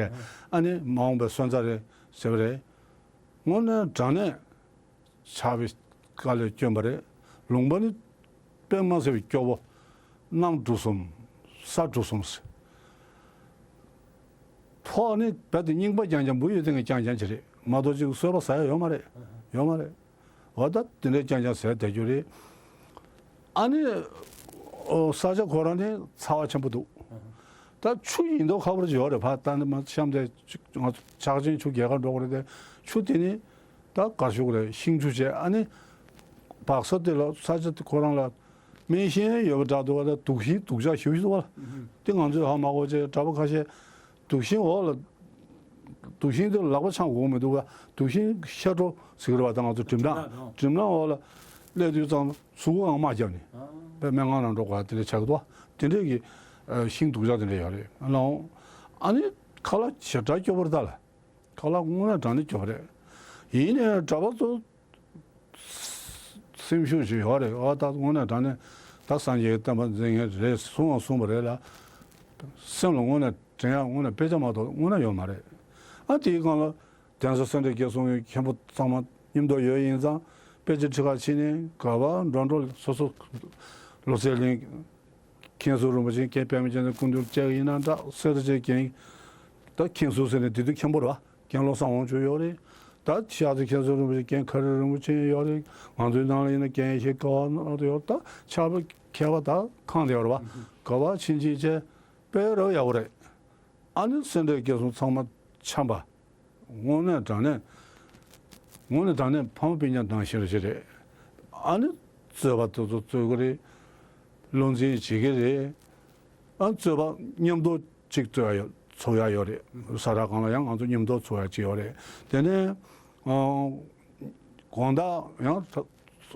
ཨ་ནི་མ་འོངས་པའི་སོན་རྩ་རེད་ཟེར་བ་རེད། དངོས་གནས་དྲང་གནས། ཆགས་པའི་དཀའ་ལས་བསྐྱོན་པ་རེད། ལུང་པ་ནི་དཔེ་མ་སྲིད་པའི་སྐྱོ་བོ། གནམ་གྲུ་གསུམ། ས་གྲུ་གསུམ་ཟེར། ཕོགས་ནི་རྦད་དེ་རྙིང་པ་རྐྱང་རྐྱང་འབུ་ཡོད་སྟེང་གི་རྐྱང་རྐྱང་ཅིག་རེད་མ་གཏོགས་ཅིག་གསོལ་བ་ཟ་ཡ་ཡོད་མ་རེད། ཡོད་མ་རེད། འོ་ད་དེ་འདྲའི་རྐྱང་རྐྱང་ཟས་བསྡད་རྒྱུ་རེད། ཨ་ནི་ཨོ་ས་ཆ་ཁོ་རང་ནི་ཚ་བ་ཆེན་པོ་འདུག་ད་ཆུ་ཡིན་མདོག་ཁ་པོ་ཅིག་ཡོད་རེད། ཕ་ད་ནི་མ་གཤམ་དེ་ང་ཚོ་ཆག་ཆེན་ཆུ་རྒྱལ་ཁ་འགྲོ་གི་རེད་དེ། ཆུ་དེ་ནི་ད་གར་ཞུགས་རེད། ཤིང་ཆུ་བྱས། ཨ་ནི་སྦག་ས་དེ་ལ་ས་ཆ་དེ་ཁོ་རང་ལ་སྨན་ཤིང་ཡོད་པ་འདྲ་འདུག་བ། ད་དུག་ཤིང་དུག་ཆག་ཞེ་པོ་ཞིག་འདུག་བ། དེ་ང་ཚོས་ཧ་མ་གོ་བྱས། གྲྭ་པ་ཁ་ཤས་དུག་ཤིང་འོག་ལ། དུག་ཤིང་དེ་ལག་པ་འཆང་དགོས་མི་འདུག་བ། དུག་ཤིང་ཤ་དྲོ་ཟེར་གི་རེད་བ། ད་ང་ཚོ་གྲིམ་ནག་གྲིམ་ནག་འོག་ལ་སླེབས་དུས་ཙང་གཟུགས་པོ་གང་དམར་བརྒྱབ་ནས་དཔེ་སྨན་ཁང་ནང་འགྲོ་དགོས་དེ་འདྲ་ཆགས་འདུག་བ། དེ་འདྲས་ཀྱི་ཤིང་དུག་ཆག་དེ་འདྲ་ཡོད་རེད་ལགས། ཨ་ནི་ཁ་ལག་ཞེ་དྲག་སྐྱོ་པོ་རེད་ད་ལ། ཁ་ལག་དངོས་གནས་དྲང་གནས་སྐྱོ་པོ་རེད། ཡིན་ནའི་གྲྭ་པ་ཚོ་སེམས་ཤུགས་ཤིག་ཡོད་རེད། ཨ་ད་དངོས་གནས་དྲང་གནས་ད་སངས་རྒྱས་ཀྱི་བསྟན་པ་འཛིན་མཁན་རེད་གསུང་བ་གསུངས་པ་རེད་ལ། སེམས་ལ་དངོས་གནས་དྲན་ཡག་དངོས་གནས་དཔེ་ཆ་མ་གཏོགས་དངོས་གནས་ཡོད་མ་རེད། ཨ་དེའི་སྒང་ལ་གདན་ས་སེ་འབྲས་དགེ་གསུམ་གྱི་མཁན་པོ་ཚང་མ་མཉམ་དུ་ཡོད་ཡིན་ཙང་དཔེ་ཆ་ཁྲིད་ག་ཕྱིན་ནས་ག་པར་འགྲོ་འགྲོ་སོ་སོ་བློ་གསལ་གླིང་མཁན་ཟུར་རིན་པོ་ཆེ་མཁན་པད་མ་རྒྱལ་མཚན་སྐུ་མདུན་བཅར་གི་ཡིན་ན་འདྲ། སེ་ར་བྱེས་རྒན་ད་མཁན་ཟུར་ཟེར་ནས་དེ་དུས་མཁན་པོ་རེད་བ། རྒན་བློ་བཟང་དབང་ཕྱུག་ཡོད་རེད། ད་ཤར་རྩེ་མཁན་ཟུར་རིན་པོ་ཆེ་རྒན་མཁའ་རི་རིན་པོ་ཆེ་ཡོད་རེད། ང་ཚོའི་ནང་ལ་ཡིན་ན་རྒན་ཡེ་ཤེས་དགའ་བ་ཡོད། ད་ཕྱག་དཔེ་མཁས་པ་ད་གང་དེ་ཡོད་རེད་བ། ག་པར་ཕྱིན་ཕྱིན་བྱས་དཔེ་རོ་ཡག་པོ་རེད། ཨ་ནི་སེ་འབྲས་དགེ་གསུམ་ཚང་མ་འཆམ་པ། དངོས་གནས་དྲང་གནས། དངོས་གནས་དྲང་གནས་ཕ་མ་སྤུན་ཀྱག་ནང་བཞིན་རེད་ཅེས་རེད། ཨ་ནི་རྩོད་པ་དེ་ཚོ་རྩོད་ཀྱི་རེད། བློ་འཛིན་བྱེད་ཀྱི་རེད། ཨ་རྩོད་པ་མཉམ་དུ་གཅིག་རྩོད་ཡ་ཡོད། ཚོགས་ཡ་ཡོད་རེད། ས་ར་སྒང་ལ་ཡང་ང་ཚོ་མཉམ་དུ་ཚོགས་ཡ་གཅིག་ཡོད་རེད། དེ་ནས་ཨ་དགོང་དག་ཡང་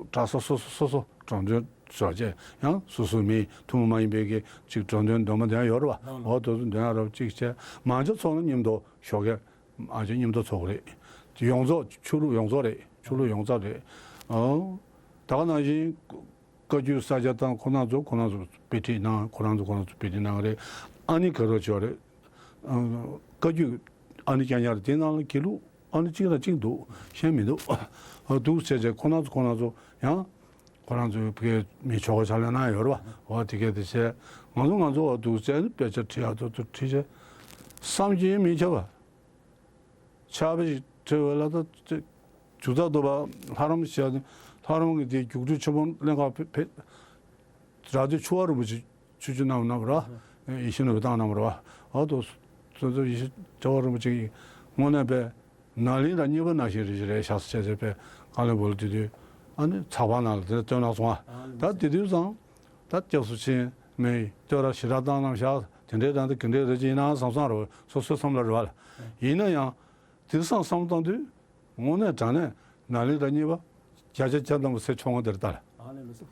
གྲྭ་ས་སོ་སོ་སོ་སོ་འགྲོ་དོན་བཟོ་བྱས་ཡང་སོ་སོའི་མི་ཐུན་མོང་མ་ཡིན་པའི་གི་གཅིག་འགྲོ་དོན་འདོན་མ་འདོན་ཡ་ཡོད་རེད་བ། འོ་དེ་ཚོ་འདོན་ཡ་རོགས་གཅིག་བྱས། མང་ཆེ་ཚོགས་ན་མཉམ་དུ་ཞོགས་ཀས། ཨ་ཅག་མཉམ་དུ་ཚོགས་རེད། ཡོངས་རྫོགས་ཆོས་ལུགས་ཡོངས་རྫོགས་རེད། ཆོས་ལུགས་ཡོངས་རྫོགས་རེད། ཨོ། ད་ག་ནང་བཞིན་བཀའ་བརྒྱུད་ས་སྐྱ་དང་ཁོ་ན་ཚོ་ཁོ་ན་ཚོ་དཔེ་ཁྲིད་གནང་། ཁོ་རང་ཚོ་ཁོ་རང་ཚོ་དཔེ་ཁྲིད་གནང་རེད། ཨ་ནི་ག་རེ་བྱས་རེད། ཨ་བཀའ་བརྒྱུད་ཨ་ནི་རྐྱང་རྐྱང་རེད། དེ་ནང་ལ་དགེ་ལུགས་ཨ་ནི་གཅིག་དང་གཅིག་འདུག་གཞན་མི་འདུག་ཨ་འདུག་བྱས་བྱས་ཁོ་ན་ཚོ་ཁོ་ན་ཚོ་ཡང་ཁོ་རང་ཚོའི་ཕ་གིའི་མི་ཆོ་ག་ཕྱག་ལེན་གནང་ཡོད་རེད་བ། འོ་དེ་གས་དེ་བྱས། ང་ཚོ་ང་ཚོ་འོ་འདུག་བྱས་ནས་དཔེ་ཆ་ཁྲིད་ཡག་ཚོ་ཚོ་ཁྲིད་བྱས། བསམ་གྱིས་མི་ཁྱབ་པ། ཕྱག་དཔེ་ཞིག་ཁྲིད་པ་ལ་ད་ཅིག་ཇུས་ཐག་གཏོགས་པ། ལྷ་རམས་བྱས་ནས་ལྷ་རམས་ཀྱི་དེ་རྒྱུགས་སྤྲོད་ཆེན་པོ་གླིང་ག་ཕེབས་ཕེབས། རྭ་སྟོད་ཆོས་དབང་རིན་པོ་ཆེ་ཆོས་སྤྱོད་གནང་གནང་བ་རེད་བ། ཡིད་བཞིན་ནོར་བུ་བཏང་གནང་བ་རེད་བ། འོ་དོ། སོ་སོ་ཡིད་བཞིན་ཆོས་དབང་རིན་པོ་ཆེ་གིས་དངོས་གནས་པའི་ནཱ་ལེནྡྲ་གཉིས་པ་ནང་བཞིན་རེ་ཞིག་རེད་ཤག་ཟེར་བྱས་པའི་བཀའ་ལན་བོ་ལ་དེ་དུས་ཨ་ནི་ཚགས་པར་ནང་ལ་དེ་འདྲ་བཏོན་གནང་སོང་ཨ། ད་དེ་དུས་ཙང་ད་སྐྱབས་སུ་མཆི་མེད་བསྟོད་ར་ཞེ་དྲག་བཏང་གནང་བཞག་དེ་འདྲའི་རང་དེ་ག་འདྲའི་རེད་ཅེས་ཡིན་ན་བསམ་བསམ་རེད་བ། སོ་སོའི་བསམ་བློ་རེད་བ་ལ། ཡིན་ན་ཡང་དེང་སང་བསམ་བློ་བཏང་དུས། དངོས་གནས་དྲང་གནས་ནཱ་ལེནྡྲ་གཉིས་པ་བརྒྱ་ཆ་བརྒྱ་ཐམ་པ་ཟེར་ཆོག་ང་དེར་ལྟ་ལ། ཨ་ནི་ལགས་སོ།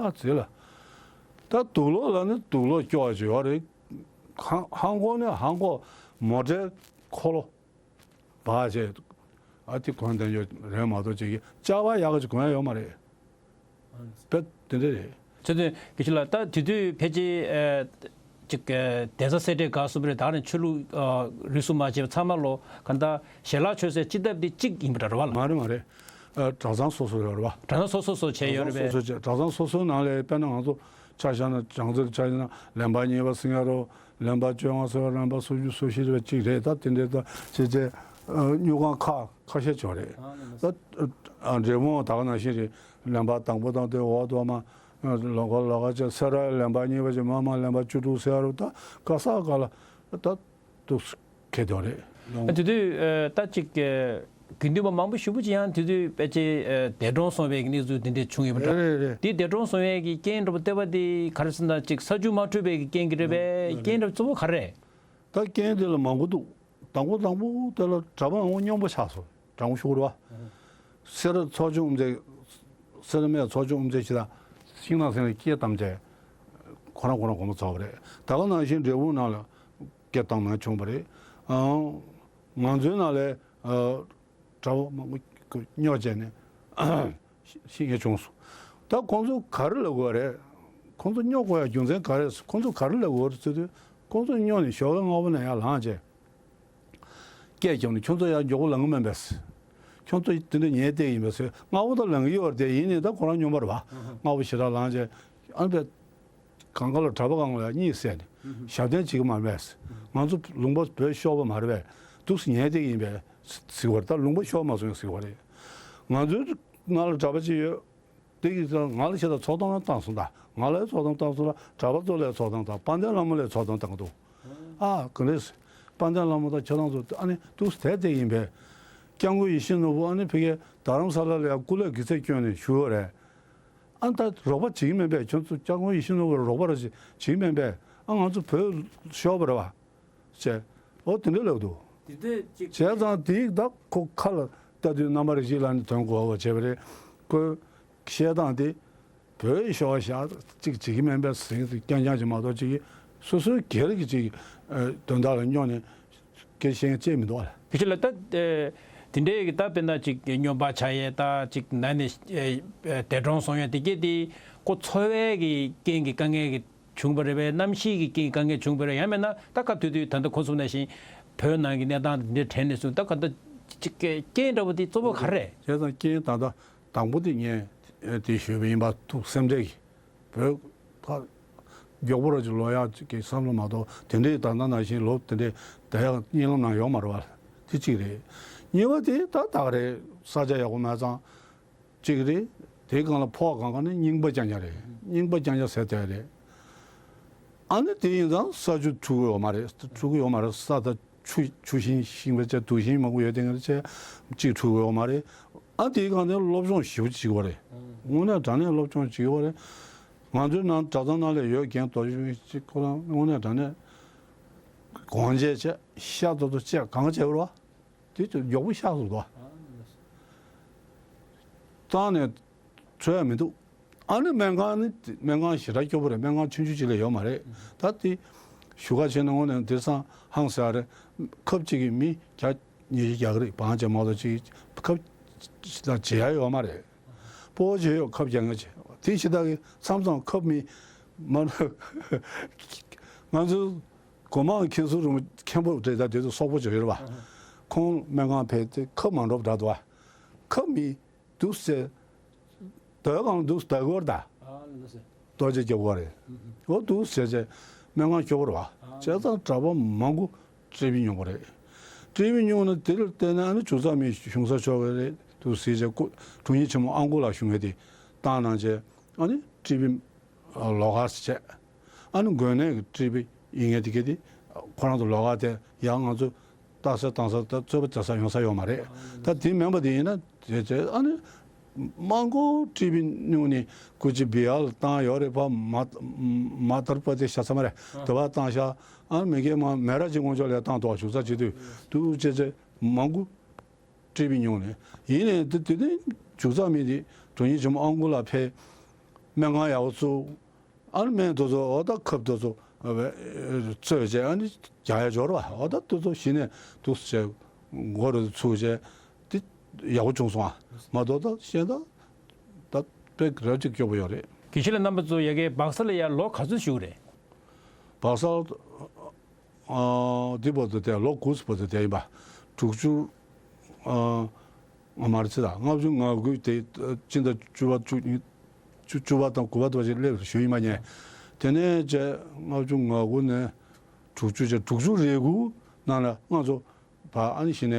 ཨ་ཙི་ལ། ད་དུག་ལོག་ལ་ནི་དུག་ལོག་སྐྱོ་བ་ཅིག་ཡོད་རེད། ཧང་ཧང་གོ་ནི་ཧང་གོ་མོ་ཊའི་ འཁོར་ལོ་བག་བྱས། ཨ་དེ་གོན་བསྡད་ཡོད་རེད་མ་གཏོགས་ཅིག་ལྕགས་པ་ཡག་ག་ཅིག་གོན་ཡ་ཡོད་མ་རེད། དཔེ་དེ་འདྲ་རེད། ཚེ་དོན་དགེ་བཤེས་ལགས། ད་དེ་དུས་ཕལ་ཆེར་ཨ་ཅིག་ཨ་གདན་ས་སེ་འབྲས་དགའ་གསུམ་རེད། ད་ནི་ཆོས་ལུགས་ཨ་རིས་སུ་མ་ཆད་པ་ཚང་མ་ལོ་ག་ད་ཞལ་ལག་མཆོད་སའི་སྤྱི་ཐབ་དེ་གཅིག་ཡིན་པ་འདྲ་རེད་བ་ལ། མ་རེད་མ་རེད། ཨ་གྲྭ་ཚང་སོ་སོ་ཡོད་རེད་བ། གྲྭ་ཚང་སོ་སོ་སོ་བྱས་ཡོད་རེད་པས། གྲྭ་ཚང་སོ་སོ་ནང་ལ་དཔེར་ན་ང་ཚོ་ཆ་བཞག་ན་བྱང་རྩེར་ཆ་བཞག་ན་ལེན་པ་གཉིས་པ་ཟེར་ཡ་རོ། ལེན་པ་བཅོ་ལྔ་ཟེར་བ། ལེན་པ་སོ་བཞི་སོ་བཞི་རེད་པ། གཅིག་རེད། ད་དེ་འདྲའི་ད་བྱས་བྱས་ཨ་སྨྱུག་ཁང་ཁ་ཁ་ཤས་ཅིག་ཡོད་རེད། ཨ་ནི་ད་ཨ་འབྲས་སྤུངས་ད་ག་ནང་བཞིན་རེད། ལེན་པ་དང་པོ་དང་དེ་འོག་ཏུ་མ་ལོ་ག་ལོ་ག་བྱས་སེ་ར་ལེན་པ་གཉིས་པ་བྱས་མ་མ་ལེན་པ་བཅུ་དྲུག་ཟེར་ཡ་རོ། ད་ག་ས་ག་ལ་ད། འདུག་ཁེལ་དོ་རེད། ཨ་དེ་དུས་ཨ་ད་ཅིག་ཨ་དགེ་འདུན་པ་མང་པོ་ཞེ་པོ་ཅིག་ཡང་དེ་དུས་ཕལ་ཆེར་ཨ་འདས་གྲོངས་སོང་བའི་གནས་ཚུལ་དེ་འདྲ་བྱུང་ཡོད་པ་འདྲ། རེད་རེད་རེད། དེ་འདས་གྲོངས་སོང་བའི་གི་རྐྱེན་འདྲ་པོ་ལྟ་བ་དེ་ག་རེ་ཟེར་ན་ཅིག་ས་ཆུ་མ་འཕྲོད་པའི་གི་རྐྱེན་གྱིས་རེད་པས། རེད་རྐྱེན་རེད། འདྲ་པོ་གཙོ་བོ་ག་རེ་རེད། ད་རྐྱེན་དེ་ལ་མང་པོ་འདུག་དང་པོ་དང་པོ་དེ་ལ་གྲྭ་པ་མང་པོ་སྙོམས་པོ་ཆགས་སོང་། དྲང་པོ་ཞུ་དགོས་རེད་བ། སེ་ར་ཚོགས་ཆུང་དབུ་མཛད། སེ་ར་སྨད་ཚོགས་ཆུང་དབུ་མཛད་ཅིག་དང་ཤིང་ནགས་སེང་ལ་སྐད་བཏང་བྱས་ཁོ་རང་ཁོ་རང་དགོངས་པ་རྫོགས་པ་རེད། ད་ག་ནང་བཞིན་འབྲས་སྤུངས་ནང་ལ་སྐད་བཏང་ན་བྱུང་བ་རེད། ཨང་། ང་ཚོའི་ནང་ལ་ཨ་གྲྭ་པ་མང་པོ་སྙོག་བྱས་ནས་ཤི་ཤི་མཁན་བྱུང་སོང་། ད་ཁོང་ཚོ་ག་རེ་ལབ་དགོས་རེད། ཁོང་ཚོ་སྙོག་དགོས་ཡ་རྒྱུ་མཚན་ག་རེ་རེད། ཁོང་ཚོ་ག་རེ་ལབ་དགོས་རེད་ཟེར་དུས་ཁོང་ཚོ་སྙོག་ནས་ཞོགས་ཀས་སྔ་པོ་ནས་ཡར་ལངས་བྱས། སྐད་རྒྱབ་ནས་ཁྱོད་ཚོ་ཡར་མགྱོགས་པོ་ལངས་ཀྱི་མིན་པས། ཁྱོད་ཚོ་དེ་འདྲ་ཉལ་བསྡད་ཡིན་པས་ཟེར། སྔ་པོ་ད་ལངས་ཀྱི་ཡོད་རེད་དེ། ཡིན་ནའི་ད་ཁོ་རང་སྙོམས་པ་རེད་བ། སྔ་པོ་ཞེ་དྲག་ལངས་བྱས་ཨ་ནི་པས་གང་ག་ལ་གྲྭ་པ་གང་ལ་གཉིད་སད་ནས་ཞབས་བརྟན་བྱེད་ཀྱི་མ་རེད་པས། ང་ཚོ་ལུང་པ་བོད་ཤོར་བ་མ་རེད་པས། འདུག་སེ་ཉལ་བསྡད་ཀྱི་ཡིན་པས་ཟེར་བ་རེད། ད་ལུང་པ་ཤོར་མ་སོང་ཟེར་བ་རེད། ང་ཚོའི་ནང་ལ་གྲྭ་པ་ཅིག་ཡོད། དེ་གིས་ང་ལ་ཆེད་དུ་ཚོགས་གཏམ་བཏང་སོང་། ད་ང་ལ་ཚོགས་གཏམ་བཏང་སོང་ལ། གྲྭ་པ་ཚོ་ལ་ཚོགས་གཏམ་བཏང་། དཔལ་ལྡན་ལྷ་མོ་ལ་ཚོགས་གཏམ་བཏང་གི་འདུག་ཨ་ག་འདྲས། དཔལ་ལྡན་ལྷ་མོ་དང་ཁྱེད་རང་ཚོ་ཨ་ནི་འདུག་སེ་བསྡད་ཡིན་པས། སྐྱབས་མགོན་ཡིད་བཞིན་ནོར་བུ་ཨ་ནི་ཕ་གིར་རྡ་རམ་ས་ལ་ལ་ཡང་སྐུ་ལས་དགེ་ཚུལ་བསྐྱོན་ནས་བཞུགས་ཡོད་རེད། ཨ་ནི་ད་རོགས་པ་བྱེད་ཀྱི་མིན་པས། ཁྱོད་ཚོ་སྐྱབས་མགོན་ཡིད་བཞིན་ནོར་བུར་རོགས་པ་ར་བྱེད་ཀྱི་མིན་པས། ཨ་ང་ཚོ་བོད་ཤོར་བ་རེད་བ། ཅེས། འོ་དེ་འདྲ་ལབ་འདུག་དེ་དུས་ཅིག་བྱས་ཙང་དེའི་ད་ཁོ་ཁ་ལ་ལྟ་དུས་རྣམ་པ་རིག་བྱེད་ལ་ནི་དོན་གོ་བ་བྱས་པ་རེད། ཁོའི་བཤད་སྟངས་དེ་བོད་ཤོར་བ་ཅིག་བྱེད་ཀྱི་མིན་པས་ཟེར་རྐྱང་རྐྱང་ཅིག་མ་གཏོགས་ཅིག་སོ་སོའི་སྒེར་གྱི་ཅིག་དོན་དག་ལ་སྙོག་ནས་སྐད་བཤད་མཁན་ཅིག་མི་འདུག་ཨ་ལ། དེ་ཕྱི་ལ་ད་དེ་འདྲའི་གི་ད་དཔེར་ན་ཅིག་སྨྱོན་པ་ཆགས་ཡས། ད་ཅིག་ན་ནས་འདས་གྲོངས་སོང་ཡས་དེ་གས་དེ་ཁོ་འཚོ་བའི་གི་རྐྱེན་གྱིས་དཀའ་ངལ་གྱི་བྱུང་བ་རེད་པས། གནམ་གཤིས་ཀྱི་རྐྱེན་དཀའ་ངལ་བྱུང་བ་རེད། ཡང་མིན་ན་ད་སྐབས་དེ་དུས་ད་ལྟ་ཁོ་ཚོ་ནང་བཞིན་བོད་ནང་གི་གནས་སྟངས་འདི་འདྲ་དྲན་ནས་བཟུང་ད་ག་ད་ཅིག་རྐྱེན་འདྲ་བོ་དེ་གཙོ་བོ་ག་རེ་རེད། བྱས་ཙང་རྐྱེན་ད་ལྟ་དང་པོ་དེ་ངས་དེ་ཞུས་པ་ཡིན་པ་འདུག་སེམས་ཁྲལ་གྱིས་བོད་ཕར་མགྱོགས་པོ་ར་ཅིག་ལོག་ཡག་ཅིག་གི་བསམ་བློ་མ་གཏོགས་དེ་འདྲའི་ད་ལྟ་ནང་བཞིན་ལོ་དེ་འདྲའི་བསྡད་ཡག་གཉིད་ལམ་ནང་ཡོད་མ་རེད་བ། དེ་གཅིག་རེད། གཉིས་པ་དེ་ད་ད་ག་རེད། ས་ཆ་ཡག་པོ་མེད་ཙང་། གཅིག་རེད། དེའི་སྒང་ལ་ཕོགས་གང་ག་ནི་རྙིང་པ་རྐྱང་རྐྱང་རེད། རྙིང་པ་རྐྱང་རྐྱང་ཟེར་དེ་རེད། ཨ་ནི་དེ་ཡིན་ཙང་ས་ཆུ་འཁྲུ་གི་ཡོད་མ་རེད། འཁྲུ་གི་ཡོད་མ་རེད། ས་དང་ཆུ་ཆུ་ཤིང་ཤིང་བ་བཅས་དུག་ཤིང་མང་པོ་ཡོད་དེ་ངེད་ཆ་གཅིག་འཁྲུ་གི་ཡོད་མ་རེད། ཨ་དེའི་སྒང་ནས་སློབ་སྦྱོང་ཞེ་པོ་བྱེད་ཀྱི་ཡོད་རེད། དངོས་གནས་དྲང་གནས་སློབ་སྦྱོང་བྱེད་ཀྱི་ཡོད་རེད། ང་ཚོའི་ནང་གྲྭ་ཚང་ནང་ལ་ཡོད་མཁན་རྡོ་རྗེ་གཅིག་ཁོ་རང་དངོས་གནས་དྲང་གནས་གོང་བྱས་བྱས་ཤ་ཏོག་ཏོག་བཅས་གང་བྱས་པ་རེད་བ། དེ་ཚོ་མགྱོགས་པོ་གཤགས་སོང་འདུག་བཏང་ནས་འཚོ་ཡ་མི་འདུག་ཨ་ནི་སྨན་ཁང་ནི་སྨན་ཁང་ཞེ་དྲག་སྐྱོ་པོ་རེད། སྨན་ཁང་ཆུང་ཆུང་ཅིག་ལས་ཡོད་མ་རེད། ད་དེ་ཞུ་ཁ་བྱས་ན་དངོས་གནས་དེང་སང་ཧང་སང་རེད། ཁབ་གཅིག་གིས་མི་བརྒྱ་ཉི་ཤུ་རྒྱག་གི་རེད། བང་བྱས་མ་གཏོགས་ཅིག་ཁབ་ཅིག་དང་བརྗེ་ཡ་ཡོད་མ་རེད། སྤོ་བོ་བྱས་ཡོད་ཁབ་རྒྱག་མཁན་ཅིག་དེ་ཞེ་དྲག་གི་མཚམས་མཚམས་ཁབ་མི་མ་ང་ཚོ། སྒོ་མང་མཁན་ཟུར་རུ་མཁན་པོ་རེད། ད་དེ་ཚོ་སོག་པོ་ཅིག་ཡོད་རེད་བ། ཁོང་སྨན་ཁང་ཕེབས་ཏེ་ཁབ་མ་འགྲོ་བ་འདྲ་འདུག་བ། ཁབ་མི་འདུག་ཟེར། དོའི་སྒང་འདུག་དོ་གོ་ར་ད། རྡོ་རྗེ་རྒྱབ་གོ་རེད། འོ་འདུག་ཟེར་བྱས་སྨན་ཁང་སྐྱོ་པོ་རེད་བ། བྱས་ཙང་གྲྭ་པ་མང་པོ་ཊི་བི་མྱོང་བ་རེད། ཊི་བི་མྱོང་ན་དེ་ལ་བརྟེན་ནས་ཨ་ནི་ཇུ་ཚ་མི་གཞུང་ས་ཕྱོགས་ཀྱི་རེད་འདུག་ཟེར་བྱས་སྐུ་དྲུང་ཡིག་ཆེན་མོ་ཨང་ཀུ་ལ་ཞུ་མཁན་དེ་བཏང་གནང་བྱས་ཨ་ནི་ཊི་བི་ལོགས་ཀ་བྱས། ཨ་ནི་འགོས་ནད་ཀྱི་ཊི་བི་ཡིན་མཁན་དེ་གས་དེ་ཁོ་རང་ཚོ་ལོགས་ཀ་དེ་ཡང་ང་ཚོ་ལྟ་ས་བཏང་ས་ད་རྩོད་པ་བྱ་ས་ཡོང་ས་ཡོད་མ་རེད། ད་དེ་མིན་པ་དེ་ཡིན་ན་དེ་དེ་ཨ་ནི་མང་པོ་ཊི་བི་སྨྱུང་གནས་ཀུ་ཅི་བི་ཨལ་བཏང་ཡོད་རེད། ཕ་མ་མ་དར་པ་དེ་ཤ་ཚ་མ་རེད། དེ་བ་བཏང་ཤ་ཨ་ནི་མི་སྐྱེས་མ་མེ་ར་ཅིག་ངོ་ཅོག་ལས་བཏང་དོག་ཞུགས་ས་བྱེད་དུས་དུ་བྱེད་ཚེ་མང་པོ། ཊི་བི་མྱོང་ནས་ཡིན་ནས་དེ་དེ་དེ་འཇུག་ས་མི་དེ་དྲུང་ཡིག་ཆེན་མོ་ཨང་ཀུ་ལ་ཕེབས། སྨན་ཁང་ཡག་པོ་བཙུགས། ཨ་ནི་སྨན་དེ་ཚོ་འོ་ད་ཁབ་དེ་ཚོ་ ཨ་བས་རྩོད་བྱས་ཨ་ནི་རྒྱག་ཡ་འབྱོར་བ། འོ་ད་དུས་ཚོད་གཞི་ནས་འདུག་སེ་བྱས་མགོ་རུ་ཚུགས་བྱས་དེ་ཡག་པོ་བྱུང་སོང་ཨ། མ་གཏོགས་ད་གཞན་ད་ད་དཔེ་རབ་ཅིག་སྐྱོ་པོ་ཡོད་རེད། དགེ་བཤེས་ལགས། རྣམ་པ་ཚོ་ཡ་གི་སྦག་ས་ལ་ཡ་ལོ་ག་ཚོད་བཞུགས་རེད། སྦག་ས་ཨ་འདི་བར་དུ་བསྡད། ལོ་དགུ་བར་དུ་བསྡད་ཡིན་པ། དྲུག་ཅུ་ཨ་ང་མར་ཚེ་དང་ལྔ་བཅུ་ང་དགུ་དེ་སྤྱི་ཟླ་བཅུ་པ་བཅུ་གཉིས་བཅུ་བཅུ་པ་དང་དགུ་པ་དུ་བ་ཞིག་སླེབས་བཞུགས་ཡིན་པ་ཉེ། དེ་ནས་བཅས་ལྔ་བཅུ་ང་དགུ་ནས་དྲུག་ཅུ་བཅས་དྲུག་ཅུ་རེ་དགུ་ནང་ལ་ང་ཚོ་བ་ཨ་ནི་གཞི་ནས་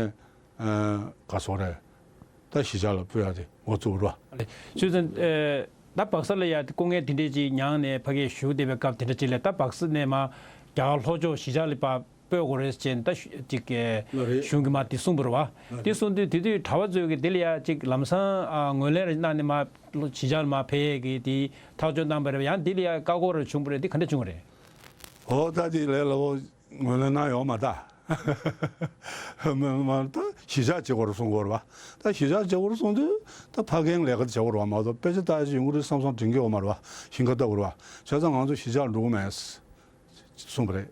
ཨ་ག་སོང་རེད། ད་གཞིས་ཆགས་ལ་སྤོས་ཡག་དེ་འགོ་བཙུགས་རོགས། ཆུ་ཚན་ཨེ་ད་སྦག་ས་ལ་ཡ་སྐུ་ངལ་དེ་འདྲས་ཅིག་མྱངས་ནས་ཕ་གིར་བཞུགས་བསྡད་པའི་སྐབས་དེ་འདྲ་ཅིག་ལ་ད་སྦག་ས་ནས་མར་རྒྱ་གར་ལྷོ་ཕྱོགས་གཞིས་ཆགས་ལ་ཕར་སྤོས་དགོས་རེད་ཅེས་ད་ཅིག་ལགས་རེད། གཞུང་གིས་མར་དེ་གསུངས་པ་རེད་བ། ལགས་དེ་རེད། གསུངས་དུས་དེ་དུས་གྲྭ་པ་ཚོས་གི་དེ་ལ་ཡ་ཅིག་ལམ་སང་ཨ་ངོས་ལེན་རེ་གནང་ནས་མར་གཞིས་ཆགས་ལ་མར་ཕེབས་ཡས་ཀྱི་དེ་ཐག་གཅོད་གནང་པ་རེད་བ། ཡང་དེ་ལ་ཡ་བཀག་འགོག་རེ་བྱུང་པ་རེད། དེ་ག་འདྲ་བྱུང་བ་རེད། འོ་ད་དེ་ལས་ལ་འོ། ངོས་ལེན་གནང་ཡོད་མ་རེད་ད། མ་མ་ད་གཞིས་ཆགས་བྱེད་དགོས་རེད་གསུང་གི་ཡོད་རེད་བ། ད་གཞིས་ཆགས་བྱེད་དགོས་རེད་གསུང་དུས་ད་ཕ་རྒན་ལས་ཀ་དེ་བྱེད་དགོས་རེད་བ་མ་གཏོགས་དཔེ་ཆ་ལྟ་ཡག་ཅིག་ཡོང་གི་རེད་བསམ་བསམ་དྲན་གྱི་ཡོད་མ་རེད་བ། ཞིང་ཁ་བཏབ་དགོས་རེད་བ། བྱས་ཙང་ང་ཚོ་གཞིས་ཆགས་འགྲོ་གི་མེད་གསུངས་པ་རེད།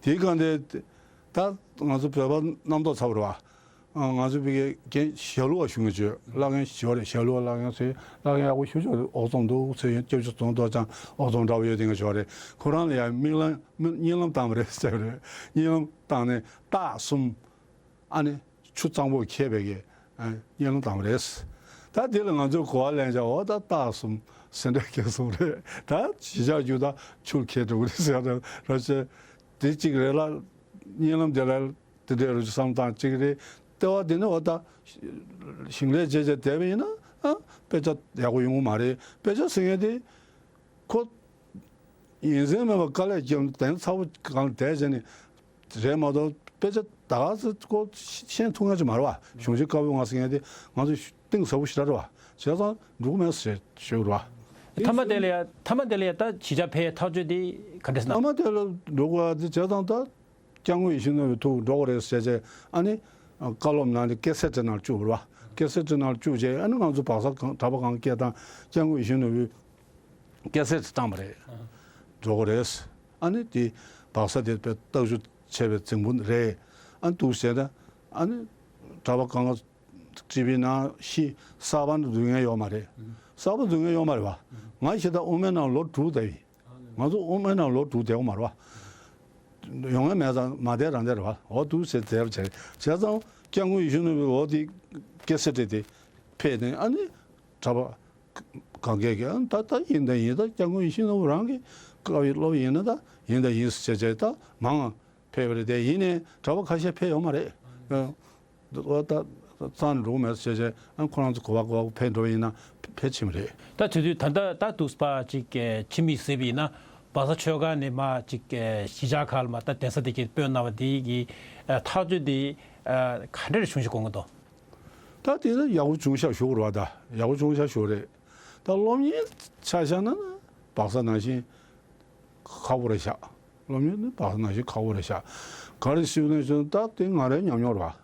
དེའི་སྒང་དེ་ད་ང་ཚོ་བོད་པ་རྣམ་རྟོག་ཚ་པོ་རེད་བ། ང་ཚོ་བི་གའི་རྒན་ཞྭ་ལུ་བ་ཞུ་མཁན་ཅིག་ཡོད། བླ་རྒན་ཞིག་ཡོད་རེད། ཞྭ་ལུ་བ་བླ་རྒན་ཚོས་བླ་རྒན་ཡག་པོ་ཞུ་ཆོག་རེད། ཨོག་ཚོམ་འདུག་ཚོས་ཡོད། སྐྱབས་ཆུ་རྫོང་རྡོ་རྐྱང་ཨོག་ཚོམ་འདྲ་པོ་ཡོད་དེ་འདྲ་ཞིག་ཡོད་རེད། ཁོ་རང་ལ་ཡང་རྨི་ལམ་རྨི་གཉིད་ལམ་བཏང་བ་རེད་ཟེར་བ་རེད། གཉིད་ལམ་བཏང་ནས་སྟག་གསུམ་ཨ་ནི་ཆུ་གཙང་པོ་ཁྱེར་བའི་གི་གཉིད་ལམ་བཏང་བ་རེད། ད་དེ་ལ་ང་ཚོས་གོ་བ་ལེན་བྱ། འོ་ད་སྟག་གསུམ་སེ་འབྲས་སྐྱེས་གསུམ་རེད། ད་གཞིས་ཆགས་རྒྱུག་ད་ཆུར་ཁྱེར་འགྲོ་གི་རེད་ཟེར་བ་རེད་ཅེ། དེ་གཅིག་རེད་ལ། གཉིད་ལམ་དེ་ལ། དེ་འདྲའི་རུ་ཅིག་བསམ་སྟངས་གཅིག་རེད། ལྟེ་བ་དེ་ནི་འོ་ད་ཞིང་ལས་བྱས་བྱས་བསྡད་པ་ཡིན་ན་ཨ་དཔེ་ཆ་ཡག་པོ་ཡོང་གི་མ་རེད། དཔེ་ཆ་ཟེར་མཁན་དེ་ཁོ་ཡིན་ཟེར་མེད་པ་དཀའ་ལས་བརྒྱབ་ནས་གདན་ཚ་པོ་སྒང་བསྡད་བྱས་ནས་རེད་མ་གཏོགས་དཔེ་ཆ་ད་ག་ཚོད་ཁོ་ཤེས་ཐུབ་མཁན་ཅིག་མ་རེད་བ། གཞུང་ཆེན་བཀའ་པོད་ལྔ་ཟེར་མཁན་དེ་ང་ཚོ་གཏིང་ཟབ་པོ་ཞེ་དྲག་རེད་བ། བྱས་ཙང་འགྲོ་གི་མེད་ཟེར་ཞུ་རེད་བ། མཐའ་མ་དེ་ལ་ཡ་མཐའ་མ་དེ་ལ་ཡ་ད་གཞིས་ཆགས་ཕེབས་ཐག་གཅོད་དེ་ག་འདྲ་ཟེར་ན། མཐའ་མ་དེ་ལ་འགྲོ་དགོས་ཡ་དེ་བྱས་ཙང་ད། སྐྱབས་མགོན་ཡིད་བཞིན་ནོར་བུའི་ཐུགས་འགྲོ་དགོས་རེད་ཟེར་བྱས་ཨ་ནི། བཀའ་སློབ་གནང་སྟེ་ཀེ་སེ་ཊི་ནང་བཅུག་པ་རེད་བ། ཀེ་སེ་ཊི་ནང་བཅུག་བྱས་ཨ་ནི་ང་ཚོ་སྦག་ས་གངས་གྲྭ་པ་གངས་སྐད་དང་སྐྱབས་མགོན་ཡིད་བཞིན་ནོར་བུའི་ཀེ་སེ་ཊི་བཏང་པ་རེད། འགྲོ་དགོས་རེད། ཨ་ནི་དེ་སྦག་ས་དེ་དཔེ་རྟག་ཞུ་བྱས་པའི་རྫིང་བུ་རེད། ཨ་ནི་འདུག་ཟེར་ན་ཨ་ནི་གྲྭ་པ་གང་ག་སྤྲིས་པའི་ནང་ཤི་གསར་པ་འདུག་མཁན་ཡོད་མ་རེད། གསར་པ་འདུག་མཁན་ཡོད་མ་རེད་བ། ང་ཤི་ད་དབུ་མའི་ནང་ལོ་དྲུག་བསྡད་ཡིན། ང་ཚོ་དབུ་མའི་ནང་ལོ་དྲུག་བསྡད་ཡོད་མ་རེད་བ། ཡོང་ཡ་མེད་ཙང་མ་བསྡད་རང་བསྡད་རེད་བ། འོ་འདུག་ཟེར་བསྡད་པ་བྱས། བྱས་ཙང་སྐྱབས་མགོན་ཡིད་བཞིན་ནོར་བུའི་འོ་དེ་ཀེ་སེ་ཊི་དེ་ཕེབས་ནས་ཨ་ནི་གྲྭ་པ་གང་གས་ཀྱིས་ཨ་ད་ད་ཡིན་ད་ཡིན་ད་སྐྱབས་མགོན་ཡིད་བཞིན་ནོར་བུ་རང་གི་བཀའ་བའི་སློབ་ཡིན་ན་ད་ཡིན་ད་ཡིན་ཟེར་བྱས་ད་མང་ང་ཕེབས་པ་རེད་དེ། ཡིན་ནའི་གྲྭ་པ་ཁ་ཤས་ཕེབས་ཡོད་མ་རེད། ཨ་ད་རྩ་ནས་འགྲོ་གི་མེད་ཟེར་བྱས་ཨ་ཁོ་རང་ཚོ་གོ་བ་གོ་བ་ཕེབས་འགྲོ་བ་ཡིན་ན་ཕལ་ཆེར་མ་རེད། ད་དེ་དུས་ད་ལྟ་ད་འདུག་པ་ཅིག་ཕྱི་མིག་གཟིགས་པ་ཡིན་ན་སྦག་ས་ཆོས་སྒར་ནས་མར་ཅིག་གཞིས་ཆགས་ཁག་ལ་མར་ད་གདན་ས་དེ་གའི་སྤོས་གནང་བ་དེ་གི་ཐག་གཅོད་དེ་ག་འདྲ་བྱུང་ཞིག་དགོངས་ཀྱི་འདུག་ད་དེ་ད་ཡག་པོ་བྱུང་ཤག་ཞུ་དགོས་རེད་བ། ད་ཡག་པོ་བྱུང་ཤག་ཞུ་རེད། ད་སློབ་གཉེར་ཆ་བཞག་ན་ན་སྦག་ས་ནང་བཞིན་ཁག་པོ་རེད་ཤག་སློབ་གཉེར་ནི་སྦག་ས་ནང་བཞིན་ཁག་པོ་རེད་ཤག་ག་རེ་ཞུ་ནས་ཞུ་ན་ད་དེ་ང་རའི་ཉམས་མྱོང་རེད་བ།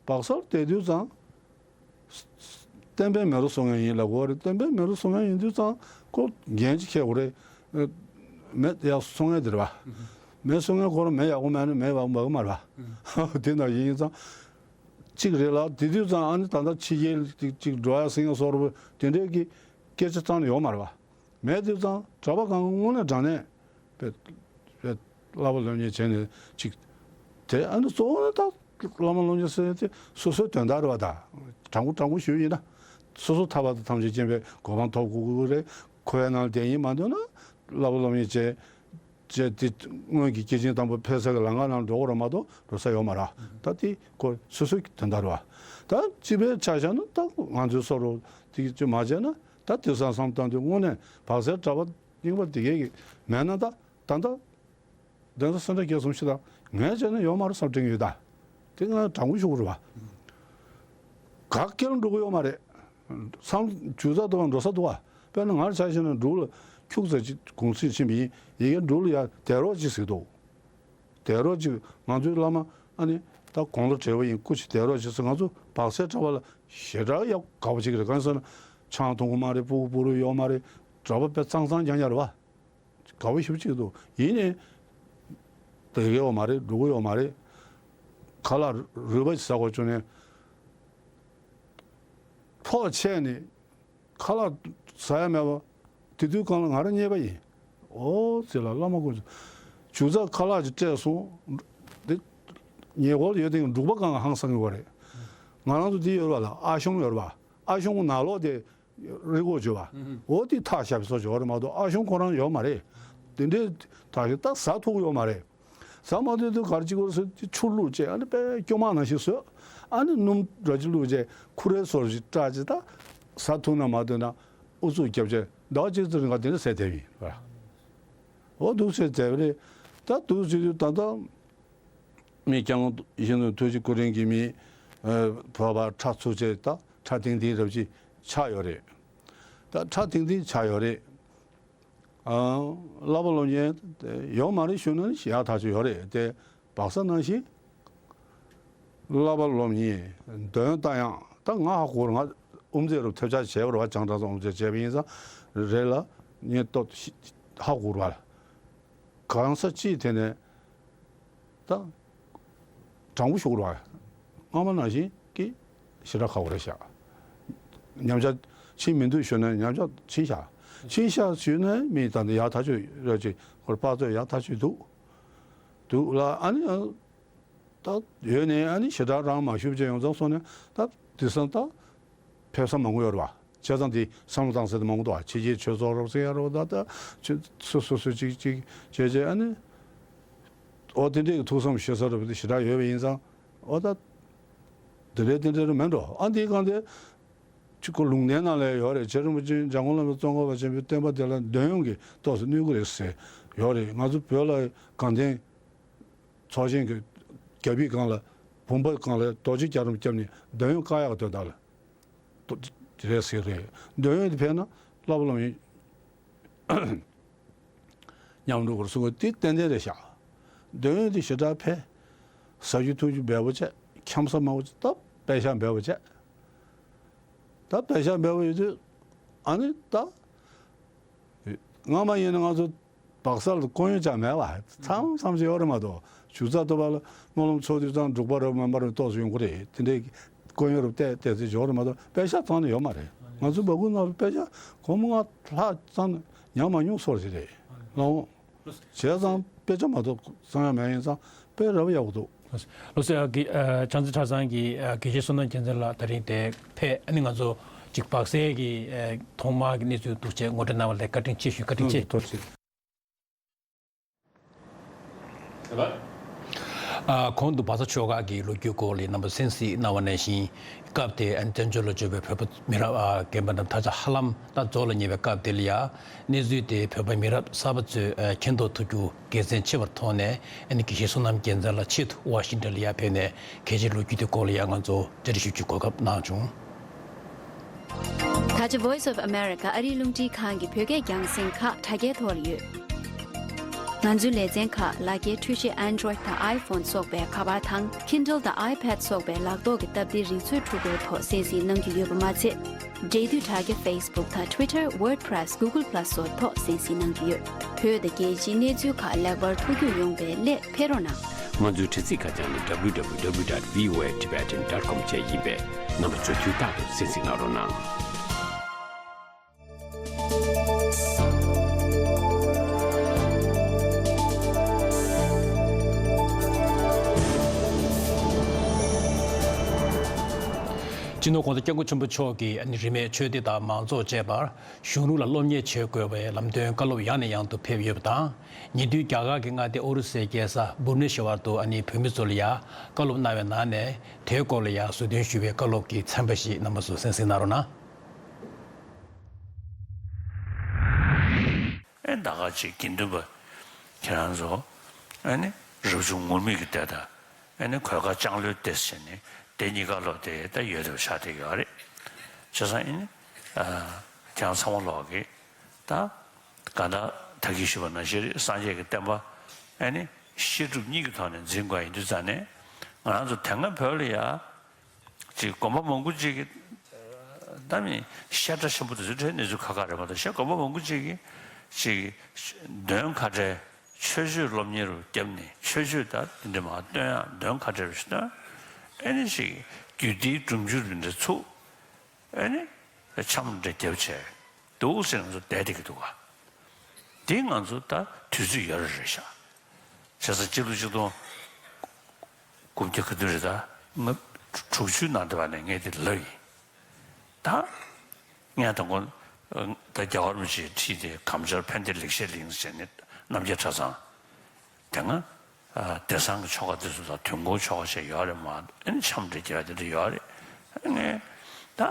སྦག་སར་བསྡད་དུས་ཙང་། གཏན་ཕན་མེད་རུ་སོང་ཡ་ཡིན་ལབ་དགོས་རེད། གཏན་ཕན་མེད་རུ་སོང་ཡ་ཡིན་དུས་ཙང་ཁོ་འགན་ཅིག་འཁྱེར་དགོས་རེད། མེད་ཡག་སོང་ཡ་དེ་རེད་བ། མེད་སོང་ཡ་ཁོ་རང་མེད་ཡག་པོ་མེད་ན་མེད་ཡག་པོ་མ་གི་མ་རེད་བ། དེ་འདྲ་ཡིན་ཙང་གཅིག་རེད་ལ། དེ་དུས་ཙང་ཨ་ནི་ད་ལྟ་ཕྱི་རྒྱལ་གཅིག་གཅིག་འགྲོ་ཡ་སེང་ཡ་སོགས་རུ་དེ་འདྲས་ཀྱི་སྐད་ཆ་ཙང་ཡོད་མ་རེད་བ། མེད་དུས་ཙང་གྲྭ་པ་གང་ག་དངོས་གནས་དྲང་གནས་པའི་པའི་བསླབ་པ་སློབ་གཉེར་བྱས་ནས་ཅིག་དེ་ཨ་ནི་གཙོ་བོ་ནི་ད་བསླབ་པ་སློབ་གཉེར་ཟེར་ཡ་དེ་སོ་སོའི་དོན་དག་རེད་བ། ད་དྲང་པོ་དྲང་པོ་ཞུ་ཡིན་ན་སོ་སོ་ཐར་པ་དང་ཐམས་ཅད་མཁྱེན་པའི་གོ་འཕང་ཐོབ་དགོས་ཀྱི་རེད། འཁོར་བའི་ནང་བསྡད་ཡིན་མ་འདོད་ན་བསླབ་པ་སློབ་གཉེར་བྱས་བྱས་དེ་སྔོན་གྱི་སྐྱེས་ཆེན་དམ་པ་ཕེབས་ས་གི་ལམ་ཁ་ནང་འགྲོ་དགོས་རེད་མ་གཏོགས་འགྲོ་ས་ཡོད་མ་རེད། ད་དེ་ཁོ་སོ་སོའི་དོན་དག་རེད་བ། ད་སྤྱི་པའི་ཆ་བཞག་ན་ད་ང་ཚོའི་སོ་རུ་དེ་ཅིག་མ་བྱས་ན། ད་དེང་སང་བསམ་བཏང་དུས་དངོས་གནས་སྦག་སའི་གྲྭ་པ་རྙིང་པ་དེ་གས་ཀྱི་མེད་ན་ད་ད་ལྟ་གདན་ས་སེ་འབྲས་དགེ་གསུམ་ཞིག་དང་ངས་བྱས་ན་ཡོད་མ་རེད་བསམ་དྲན་གྱི་ཡོད་ད། དེ་ང་དྲང་པོ་ཞུ་དགོས་རེད་བ། ག་སྐད་ལ་འགྲོ་གི་ཡོད་མ་རེད། བསམ་འཇུག་ས་འདུག་ག་འགྲོ་ས་འདུག་ག་དཔེར་ན་ང་ཆ་བཞག་ན་འབྲུག་ལ་ཁྱུག་ཙམ་ཅིག་གུང་སེང་ཕྱིན་པ་ཡིན། ཡ་གི་འབྲུག་ལ་ཡ་དད་རོགས་ཅིག་ཟེར་འདུག་དད་རོགས་ཅིག་ང་ཚོའི་བླ་མ་ཨ་ནི་ད་དགུང་ལོ་བགྲེས་པོ་ཡིན། སྐུ་མཁྱེན་དད་རོགས་ཅིག་ཟེར། ང་ཚོ་སྦག་སའི་གྲྭ་པ་ལ་ཞེ་དྲག་ཡག་དགའ་པོ་ཅིག་རེད། གང་ཟེར་ན་ཆང་འཐུང་གི་མ་རེད། སྤུ་གུ་སྤུ་རུ་ཡོད་མ་རེད། གྲྭ་པ་དཔེ་གཙང་གཙང་རྐྱང་རྐྱང་རེད་བ། དགའ་པོ་ཞེ་པོ་ཅིག་འདུག་ཡིན་ནའི་ བསྡད་ཀྱི་ཡོད་མ་རེད། འགྲོ་གི་ཡོད་མ་རེད། ཁ་ལག་རུལ་པ་ཞིག་ཟ་དགོས་བྱུང་ནས་ཕོག་ཆད་ནས། ཁ་ལག་ཟ་ཡ་མེད་པ། དེ་དུས་སྒང་ལ་ང་རང་རྙེད་པ་ཡིན། ཨོ་ཙི་ལ་བླ་མ་དཀོན་མཆོག་ཇུ་ཚ་ཁ་ལག་ཅིག་སྤྲད་སོང་། དེ་ཉེ་འཁོར་ཡོད་དེ་འབྲུག་པ་སྒང་ལ་ཧང་སང་གི་ཡོད་རེད། ང་རང་ཚོ་དེ་ཡོད་རེད་པ་ལ། ཨ་གཞུང་ཡོད་རེད་པ། ཨ་གཞུང་ནང་ལོགས་དེ་རི་སྒོ་བརྗོད་པ། ཨོ་དེ་ཐག་ཤ་པའི་བཟོ་ཅིག་ཡོད་རེད་མ་གཏོགས། ཨ་གཞུང་ཁོ་རང་ཡོད་མ་རེད། དེ་འདྲའི་ཐག་ཤ་ད་ཟ་ཐུབ་ཡོད་མ་རེད། ཟ་མ་ཐུབ་དུས་ག་རེ་བྱེད་དགོས་རེད་ཟེར་དུས་ཆུ་བླུགས་བྱས། ཨ་ནི་དཔེ་སྐྱོ་མ་ནང་བཞིན་བཟོས། ཨ་ནི་སྣུམ་འདྲ་ཅིག་བླུགས་བྱས་ཁུ་རའི་སོ་ཞིག་བཀྲ་བྱས། ད་ཟ་ཐུབ་ན་མ་ཐུབ་ན་ཨུ་ཚུགས་རྒྱབ་བྱས་ཟླ་བ་གཅིག་ཙམ་རིང་ག་དེ་འདྲ་ཟས་བསྡད་པ་ཡིན་པ། འོ་འདུག་ཟས་བསྡད་པ་རེད། ད་འདུག་ཟེར་དུས་ད་ལྟ་མི་སྐྱབས་མགོན་ཡིད་བཞིན་ནོར་བུ་ཐུགས་རྗེ་སྐུ་ཕྲེང་གིས་མི་བོད་པ་ཁྲག་འཚུབ་བྱས། ད་ཁྲག་ཐིང་ཐིང་འདྲ་ཅིག་ཆགས་ཡོད་རེད། ད་ཁྲག་ཐིང་ཐིང་ཆགས་ཡོད་རེད། ཨ། བསླབ་པ་སློབ་གཉེར་ཡོད་མ་རེད་ཞུ་ན་ཡག་ཐག་ཆོད་ཡོད་རེད་དེ། སྦག་ས་ནང་བཞིན་བསླབ་པ་སློབ་གཉེར་འདོན་རྟ་དབྱངས། ད་ང་ཧ་གོ་རེད། ང་དབུ་མཛད་རུ་ཐེབས་ཆག་བྱས་པ་རེད་པ། བྱང་ཁྲ་ཚང་དབུ་མཛད་བྱས་པ་ཡིན་ཙང་རེད་ལ། ངས་ཏོག་ཧ་གོ་རེད་པ། གང་ས་ཅིའི་ཐད་ནས་ད་དྲང་པོ་ཞུ་རོགས། སྔ་མ་ནང་བཞིན་གྱི་ཞེ་དྲག་ཁག་པོ་རེད་ཤག་ཉམས་ཆག་ཕྱིན་མི་འདུག་ཞུ་ན་ཉམས་ཆག་ཕྱིན་ཤག་ཕྱིན་ཤག་ཞུས་ན་མི་ད་ནི་ཡག་ཐག་ཆོད་རེད་ཅེས། ཧོར་དཔའ་རྩལ་ཡག་ཐག་ཆོད་འདུག་འདུག་ལ། ཨ་ནི་ད་ཡོད་ནས་ཨ་ནི་ཞེ་དྲག་རང་མ་ཞུ་བྱས་ཡོང་ཙང་སོང་ནས་ད་དེང་སང་ད། ཕེབས་ས་མང་པོ་ཡོད་རེད་པ། བྱས་ཙང་དེ་བསམ་བློ་བཏང་ས་དེ་མང་པོ་འདུག་པ། ཕྱི་རྒྱལ་ཆོས་ཚོགས་རོབ་ཟེར་ཡ་རོ། ད་ད་ཆོས་སོ་སོ་སོ་གཅིག་གཅིག་བྱས་བྱས། ཨ་ནི་ཨོ་དེ་འདྲའི་ཐུགས་བསམ་ཞུ་ས་རེད་པ། དེ་ཞེ་དྲག་ཡོད་པ་ཡིན་ཙང་། ཨོ་ད་དེ་འདྲའི་དེ་འདྲའི་རུ་མེད་འགྲོ། ཨ་འདིའི་སྒང་དེ་ཅིག་ཁོ་ལུང་བསྟན་ནང་ལ་ཡོད་རེད། རྗེ་རིན་པོ་ཆེ་འཇམ་མགོན་བླ་མ་ཙོང་ཁ་པ་ཆེན་པོའི་བསྟན་པ་དེ་ལ་འདོད་ཡོན་གྱིས་ཏོག་ཙམ་གནོད་ཀྱི་རེད་ཟེར་ཡོད་རེད། ང་ཚོ་བོད་ལ་དགའ་ལྡན་ཚོགས་ཆེན་གྱི་རྒྱལ་པོའི་སྒང་ལ་བུམ་པ་སྒང་ལ་རྡོ་རྗེ་རྒྱ་གྲམ་བརྒྱབ་ནས་འདོད་ཡོན་བསྐང་ཡག་འདོད་ད་ལ། རེད་ཟེར་རེད། འདོད་ཡོན་དེ་ཕན་ན་བསླབ་པ་སློབ་གཉེར་ཉམས་འགྲོ་བར་གསུངས་པ་དེ་ཏན་ཏན་རེད་ཤག་འདོད་ཡོན་དེ་ཞེ་དྲག་ཕན། ཟ་རྒྱུ་འཐུང་རྒྱུ་འབེལ་པོ་བྱས། འཁྱམ་ས་མང་པོ་བྱས། ད་པད་ཤག་འབེལ་པོ་བྱས། ད་པད་ཤག་འབེལ་པོ་ཡོད་དུས་ཨ་ནི་ད། སྔ་མ་ཡིན་ན་ང་ཚོ་སྦག་ས་ལ་སྐུ་ཡོན་ཅང་མེད་པ། མཚམས་མཚམས་ཅིག་ཡོད་རེད་མ་གཏོགས། ཇུ་ཚ་ཏོ་པ་ལ་སྨོན་ལམ་ཚོགས་དུས་ཙང་འབྲུག་པ་རེད་མིན་པ་རེད་ཏོག་ཙམ་ཡོང་གི་རེད། དེ་འདྲའི་སྐུ་ཡོན་རུ་བལྟས་བལྟས་ཚེ་ཡོད་རེད་མ་གཏོགས་པད་ཤག་ཚང་ནས་ཡོད་མ་རེད། ང་ཚོ་འབའ་ཁུག་ནང་ལ་པད་ཤག་སྒོར་མོ་ལྔ་ལྷག་ཙམ་ཉར་མ་མྱོང་སོར་ཞིག་རེད། ལགས་འོང་། བྱས་ཙང་དཔེ་ཆ་མ་གཏོགས་བསམ་ཡ་མེད། ཡིན་ཙང་དཔེ་རབ་ཡག་པོ་འདུག་ལགས་སོ། ལགས་སོ། ཨ་གི་ཨ་བྱང་རྩེ་གྲྭ་ཚང་གི་ཨ་དགེ་བཤེས་བསོད་ནམས་རྒྱལ་མཚན་ལགས་ད་རིང་དེ་ཕེབས། ཨ་ནི་ང་ཚོ་ཅིག་སྦག་སའི་གི་ཨ་ཐོག་མ་གི་གནས་ཚུལ་འདུག་བྱས་ངོ་སྤྲོད་གནང་བ་ལ་བཀའ་དྲིན་ཆེ་ཞུ། བཀའ་དྲིན་ཆེ། ཐུགས་རྗེ་ཆེ། ཨ་གོང་དུ་སྦག་ས་ཆོལ་ཁ་གི་ལོ་རྒྱུས་སྐོར་ལ་རྣམ་པ་གསན་གཟིགས་གནང་བ་ནང་བཞིན། སྐབས་དེ་ཨ་ནི་བཙན་བྱོལ་ལ་འབྱོར་བའི་བོད་པ་མི་རབས་ཨ་རྒན་པ་རྣམས་ད་ཆ་ཧ་ལམ་ད་རྫོགས་ལ་ཉེ་བའི་སྐབས་དེ་ལ་ཡ། གནས་ཚུལ་དེ་བོད་པ་མི་རབས་གསར་པ་ཚོས་ཨ་མཁྱེན་རྟོགས་ཐུབ་རྒྱུ་དགེ་མཚན་ཆེ་བར་མཐོང་ནས། ཨ་ནི་དགེ་བཤེས་བསོད་ནམས་རྒྱལ་མཚན་ལགས་ཆེད་དུ་ཝ་ཤིང་ཊོན་ལ་ཡར་ཕེབས་ནས་གལ་ཆེའི་ལོ་རྒྱུས་དེ་སྐོར་ལ་ཡ་ང་ཚོ་བཅར་འདྲི་ཞུ་རྒྱུའི་གོ་སྐབས་གནང་བྱུང་། ད་ཆ་Voice of America ཨ་རིའི་རླུང་འཕྲིན་ཁང་གི་བོད་སྐད་རྒྱང་སྲིང་ཁག་དྲ་རྒྱའི་ཐོག་ལ་ཡོད། ང་ཚོའི་ལེ་ཚན་ཁག་ལག་འཁྱེར་འཕྲུལ་ཆས་Android དང་iPhone སོགས་པའི་ཁ་པར་དང་Kindle དང་iPad སོགས་པའི་ལག་ཐོག་གི་སྟབས་བདེའི་རིག་མཛོད་འཕྲུལ་འཁོར་ཐོག་གསན་གཟིགས་གནང་རྒྱུ་ཡོད་པ་མ་ཚད། འབྲེལ་མཐུད་དྲ་རྒྱ་Facebook དང་Twitter, WordPress, Google Plus སོགས་ཐོག་གསན་གཟིགས་གནང་རྒྱུ་ཡོད། བོད་དང་རྒྱལ་སྤྱིའི་གནས་ཚུལ་ཁག་ལེགས་པར་ཐུགས་རྒྱུས་ཡོང་བའི་སླད་ཕེབས་རོགས་གནང་། ང་ཚོའི་དྲ་ཚིགས་ཁ་བྱང་ནི་www dot voatibetan dot com བཅས་ཡིན་པས། རྣམ་པ་ཚོས་དུས་རྟག་ཏུ་གསན་གཟིགས་གནང་རོགས་གནང་། སྤྱི་ནོར་༸གོང་ས་༸སྐྱབས་མགོན་ཆེན་པོ་མཆོག་གིས་ཨ་ནི་རིས་མེད་ཆོས་སྡེ་དང་མང་ཚོགས་བཅས་པར་གཞུང་ལུགས་ལ་སློབ་གཉེར་བྱེད་དགོས་པའི་ལམ་སྟོན་བཀའ་སློབ་ཡང་ནས་ཡང་དུ་ཕེབས་ཡོད་པ་དང་། ཉེ་དུས་རྒྱ་གར་གྱི་མངའ་སྡེ་ཨོ་རི་སའི་རྒྱལ་ས་བྷུ་ནེ་ཤྭར་དུ་ཨ་ནི་བོད་མི་ཚོ་ལ་ཡང་བཀའ་སློབ་གནང་བའི་ནང་ནས་དེའི་སྐོར་ལ་ཡང་ཟུར་འདོན་ཞུས་པའི་བཀའ་སློབ་ཀྱི་ཚན་པ་ཞིག་རྣམ་པ་ཚོ་གསན་གཟིགས་གནང་རོགས་གནང་། ཨེ་ད་ག་ཅིག་དགེ་འདུན་པ་ཁྱེད་རང་ཚོ་ཨ་ནི་རབ་བྱུང་ངུར་སྨྲིག་གི་སྡེ་དང་ཨ་ནི་གོས་དཀར་ལྕང་ལོའི་སྡེ་ཟེར་ནས་སྡེ་གཉིས་ཀ་ལོག་སྟེ་ད་ཡོད་དུ་ཆགས་བསྡད་ཡོད་རེད། བྱས་ཙང་ཨ་ནི་ཨ་ཁྱེད་རང་ཚང་མ་ལོག་གི་ད་གང་ལྟར་ད་གིན་ཞུས་པ་ནང་བཞིན་རེད། སངས་རྒྱས་ཀྱི་བསྟན་པ་ཨ་ནི་བཤད་སྒྲུབ་གཉིས་ཀྱི་ཐོག་ནས་འཛིན་དགོས་ཡིན་དུས་ཙང་ནས་ང་རང་ཚོ་དེ་སྔ་བོད་ལ་ཡ། ཅིག་དགོན་པ་མང་པོ་ཅིག་གིས་ད་མི་བཤད་གྲྭ་ཆེན་པོ་དེ་ཚོའི་གྲས་གནས་ཚུལ་ཁ་ཁ་རེད་མ་གཏོགས། བཤད་དགོན་པ་མང་པོ་ཅིག་གིས་ཅིག་འདོན་ཁ་བྲལ་ ཆོས་སྤྱོད་སློབ་གཉེར་རུ་བརྒྱབ་ནས་ཆོས་སྤྱོད་ད་དེ་འདྲ་མ་སྟོན་ཡང་འདོན་ཁ་བྲལ་བ་ཞིག་སྟོན། ཨེ་ནི་ཞིག་རྒྱུད་སྡེའི་སྒྲུབ་བརྒྱུད་འདི་འདྲ་ཚུགས། ཨེ་ནི་འཆམ་འདྲ་རྒྱབ་བྱས་འདུག་ཟེར་ང་ཚོ་བསྡད་བསྡད་ཀྱི་འདུག་ག་འདི་ང་ཚོ་ད་དུས་ཚོད་ཡོད་རེད་རེད་ཤག་བྱས་ཙང་སྤྱི་ལོ་ཆིག་སྟོང་དགུ་བརྒྱ་ག་དུས་རེད་ད་ང་དྲུག་ཅུའི་ནང་དེ་བ་ནས་ངས་དེ་ལབ་ཡིན། ད་ངས་དང་པོ་ད་རྒྱལ་བ་རིན་པོ་ཆེའི་ཁྲིད་དེ་གམ་བཅར་ཕན་བདེ་ལེགས་བཤད་གླིང་ཟེར་ནས་རྣམ་རྒྱལ་གྲྭ་ཚང་དེ་སྔ་བདེ་གསང་གི་ཆོ་ག་དེ་ཚོ་དང་དུས་འཁོར་ཆོ་ག་བྱས་ཡོད་རེད་མ་ཨེ་ནི་འཆམ་འདྲ་རྒྱག་དེ་འདྲ་ཡོད་རེད། ངས་ད་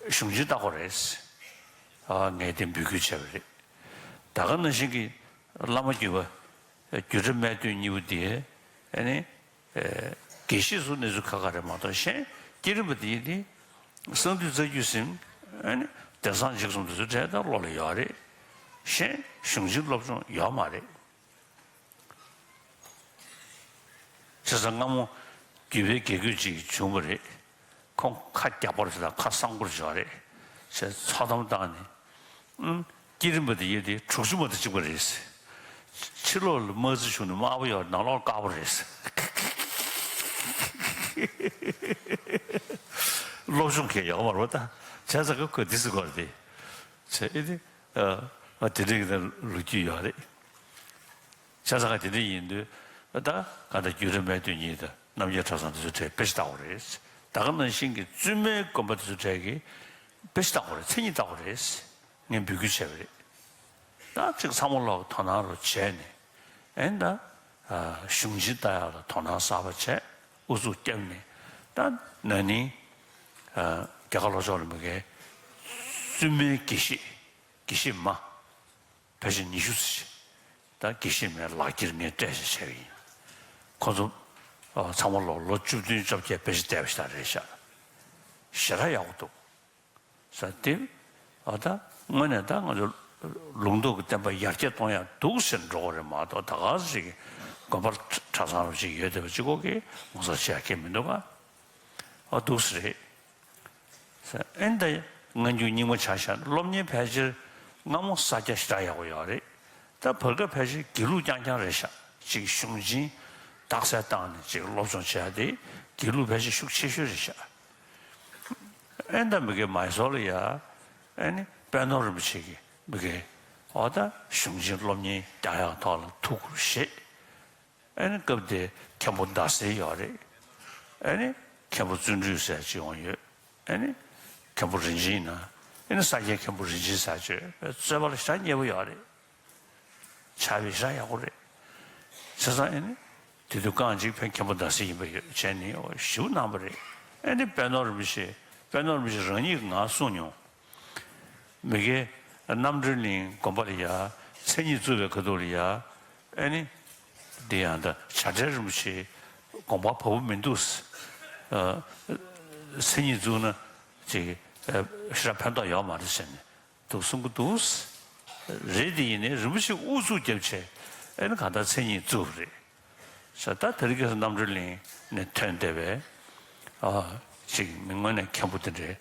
གཞུང་ཆེན་ལྟ་དགོས་རེད། ངས་དེ་འབོད་སྐུལ་བྱས་པ་རེད། ད་ག་ནང་བཞིན་གྱི་བླ་མ་བརྒྱུད་པ་བརྒྱུད་གྲྭ་སྨད་སྟོད་གཉིས་པོ་དེ་ཨེ་ནི། དགེ་བཤེས་ཚོ་གནས་ཚུལ་ཁ་ཁ་རེད་མ་གཏོགས་གཞན་བསྐྱེད་རིམ་པ་དེ་ཡིན་ཏེ། གསང་འདུས་རྩ་རྒྱུད་ཟིན། ཨ་ནི་བདེ་གསང་འཇིགས་གསུམ་དེ་ཚོ་གྲས་ད་བློ་ལ་ཡོད་རེད། གཞན་གཞུང་ཆེན་སློབ་སྦྱོང་ཡོད་མ་རེད། བྱས་ཙང་སྔ་མོ་བརྒྱུད་པའི་དགེ་བསྐོས་ཅིག་བྱུང་བ་རེད། ཁོང་ཁ་རྒྱག་པོ་རེད་དང་ཁ་གསང་པོ་རེད་རེད། བྱས་ཚོགས་གཏམ་བཏང་ནས། ཨུམ། བསྐྱེད་རིམ་པ་དེ་ཡོད་དེ་དྲུག་ཅུ་མ་དང་གཅིག་པ་རེད། ཕྱི་ལོགས་ལ་དམར་རྩི་བྱུགས་ནས་དམར་པོ་ཡོད་ནང་ལོགས་དཀར་པོ་རེད། སློབ་སྦྱོང་གས་ཡོད་མ་རེད་ད། བྱས་ཙང་ཁོས་འདི་ཟེར་གོ་རེད་དེ། བྱས་ཨེ་དེ། ཨ། དེ་འདྲའི་གི་ལོ་རྒྱུས་ཡོད་རེད། བྱས་ཙང་དེ་འདྲ་ཡིན་དུས་ད་ག་ད་བརྒྱུད་རིམ་སྨད་སྟོད་གཉིས་དང་རྣམ་རྒྱལ་གྲྭ་ཚང་དེ་ཚོ་གྲས་དཔེ་ཆ་ལྟ་དགོས་རེད། ད་ག་ནང་བཞིན་གྱི་བཙུན་མའི་དགོན་པ་དེ་ཚོ་གྲས་ཀྱི་དཔེ་ཆ་ལྟ་དགོས་རེད། མཚན་ཉིད་ལྟ་དགོས་རེད། ངས་འབོད་སྐུལ་བྱས་པ་རེད། ད་ཅིག་ཚང་མ་ལོག་དོ་སྣང་རུ་བྱས་ནས་ཨེ་ད་གཞུང་ཆེན་ལྟ་ཡག་ལ་དོ་སྣང་གསར་པ་བྱས་ཨུ་ཚུགས་བརྒྱབ་ནས་ད་ན་ནིང་རྒྱ་གར་ལྷོ་ཕྱོགས་ལ་མི་དགེ་བཙུན་མའི་དགེ་བཤེས་དགེ་བཤེས་མ། ཕལ་ཆེར་ཉི་ཤུ་ཙམ་ཞིག་ད་དགེ་བཤེས་མའི་ལག་འཁྱེར་ངས་སྤྲད་བྱས་བྱས་པ་ཡིན། ཁོ་ཚོ་ཚང་མ་ལོ་ལོ་བཅུ་བདུན་བཅོ་བརྒྱད་དཔེ་ཆ་བལྟས་པ་ཞིག་ད་རེད་ཤག་ཞེ་དྲག་ཡག་པོ་འདུག་ས་དེ། ཨ་ད་དངོས་གནས་ད་ང་ཚོ་ལུང་རྟོགས་ཀྱི་བསྟན་པ་ཡར་རྒྱས་གཏོང་ཡག་འདུག་ཟེར་འགྲོ་གི་རེད་མ་གཏོགས་ད་ག་ཟེ་ཅིག་དགོན་པ་གྲྭ་ཚང་རུ་ཅིག་ཡོད་བསྡད་པ་གཅིག་པོ་གིས་ངོ་ཚ་བྱེད་ཡག་གང་ཡང་མི་འདུག་ག་ཨ་འདུག་ས་རེད། ཨེ་འདི་སྔ་འགྱུར་རྙིང་མ་ཆ་བཞག་ན་སློབ་གཉེར་ཕལ་ཆེར་སྔ་མོ་ས་སྐྱ་ཞེ་དྲག་ཡག་པོ་ཡོད་རེད། ད་བར་སྐབས་ཕལ་ཆེར་དགེ་ལུགས་རྐྱང་རྐྱང་རེད་ཤག་ཅིག་གཞུང་ཆེན་རྟགས་གསལ་བཏང་ནས་ཅིག་སློབ་སྦྱོང་བྱེད་ཡ་དེ་དགེ་ལུགས་ཕལ་ཆེར་ཤུགས་ཆེ་ཤོས་རེད་ཤག་ཨེ་འདི་མི་དགེ་མའི་སོར་ལ་ཡ་ཨེ་ནི་དཔལ་ནོར་རིན་པོ་ཆེ་གིས་མི་དགེ་འོ་ད་གཞུང་ཆེན་སློབ་གཉེར་རྒྱག་ཡག་ཐོག་ལ་ཐུགས་ཁུར་བཞེས། ཨེ་ནི་སྐབས་དེ་མཁན་པོ་ཟླ་ཟེར་ཡོད་རེད། ཨེ་ནི་མཁན་པོ་བརྩོན་འགྲུས་ཟེར་ཅིག་ཡོང་ཡོད། ཨེ་ནི་མཁན་པོ་རིན་ཆེན་ཡིན་ན། ཨེ་ནི་ས་སྐྱའི་མཁན་པོ་རིན་ཆེན་ཟེར་ཅིག་རྩོད་པ་ལ་ཞེ་དྲག་མཉེས་པོ་ཡོད་རེད། ཕྱག་དཔེ་ཞེ་དྲག་ཡག་པོ་རེད། བྱས་ཙང་ཨེ་ནི་དེ་དུས་རྐང་གཅིག་ཕན་མཁན་པོ་ཟླ་ཟེར་ཡིན་པ་ཡོད་བྱས་ནས་ཞེ་པོ་གནང་པ་རེད། ཨེ་ནི་དཔལ་ནོར་རིན་པོ་ཆེ་དཔལ་ནོར་རིན་པོ་ཆེ་རང་ཉིད་ཀྱིས་ང་གསུངས་མྱོང་། མི་དགེ་རྣམ་གྲོལ་གླིང་དགོན་པ་ལ་ཡ་མཚན་ཉིད་བཙུགས་པའི་ཁ་ཐུག་ལ་ཡ་ཨེ་ནི། འདི་ཡང་ད་བྱ་བྲལ་རིན་པོ་ཆེ་དགོངས་པ་བབས་པ་མི་འདུག་ཨ། མཚན་ཉིད་བཙུགས་ན་ཅིག་ཨ། ཞེ་དྲག་ཕན་ཐོགས་ཡོད་མ་རེད་ཟེར་ནས་འདུག་གསུང་གི་འདུག་རེད་དེ་ཡིན་ནའི་རིན་པོ་ཆེ་ཨུ་ཚུགས་རྒྱབ་བྱས་ཨེ་ནི་གང་ལྟར་མཚན་ཉིད་བཙུགས་པ་རེད། ས་ད་དེ་རིང་ཁ་སང་རྣམ་གྲོལ་གླིང་ནས་ཐོན་བསྡད་པའི་ཨ། ཅིག་མི་དངོས་གནས་མཁན་པོ་དེ་འདྲའི་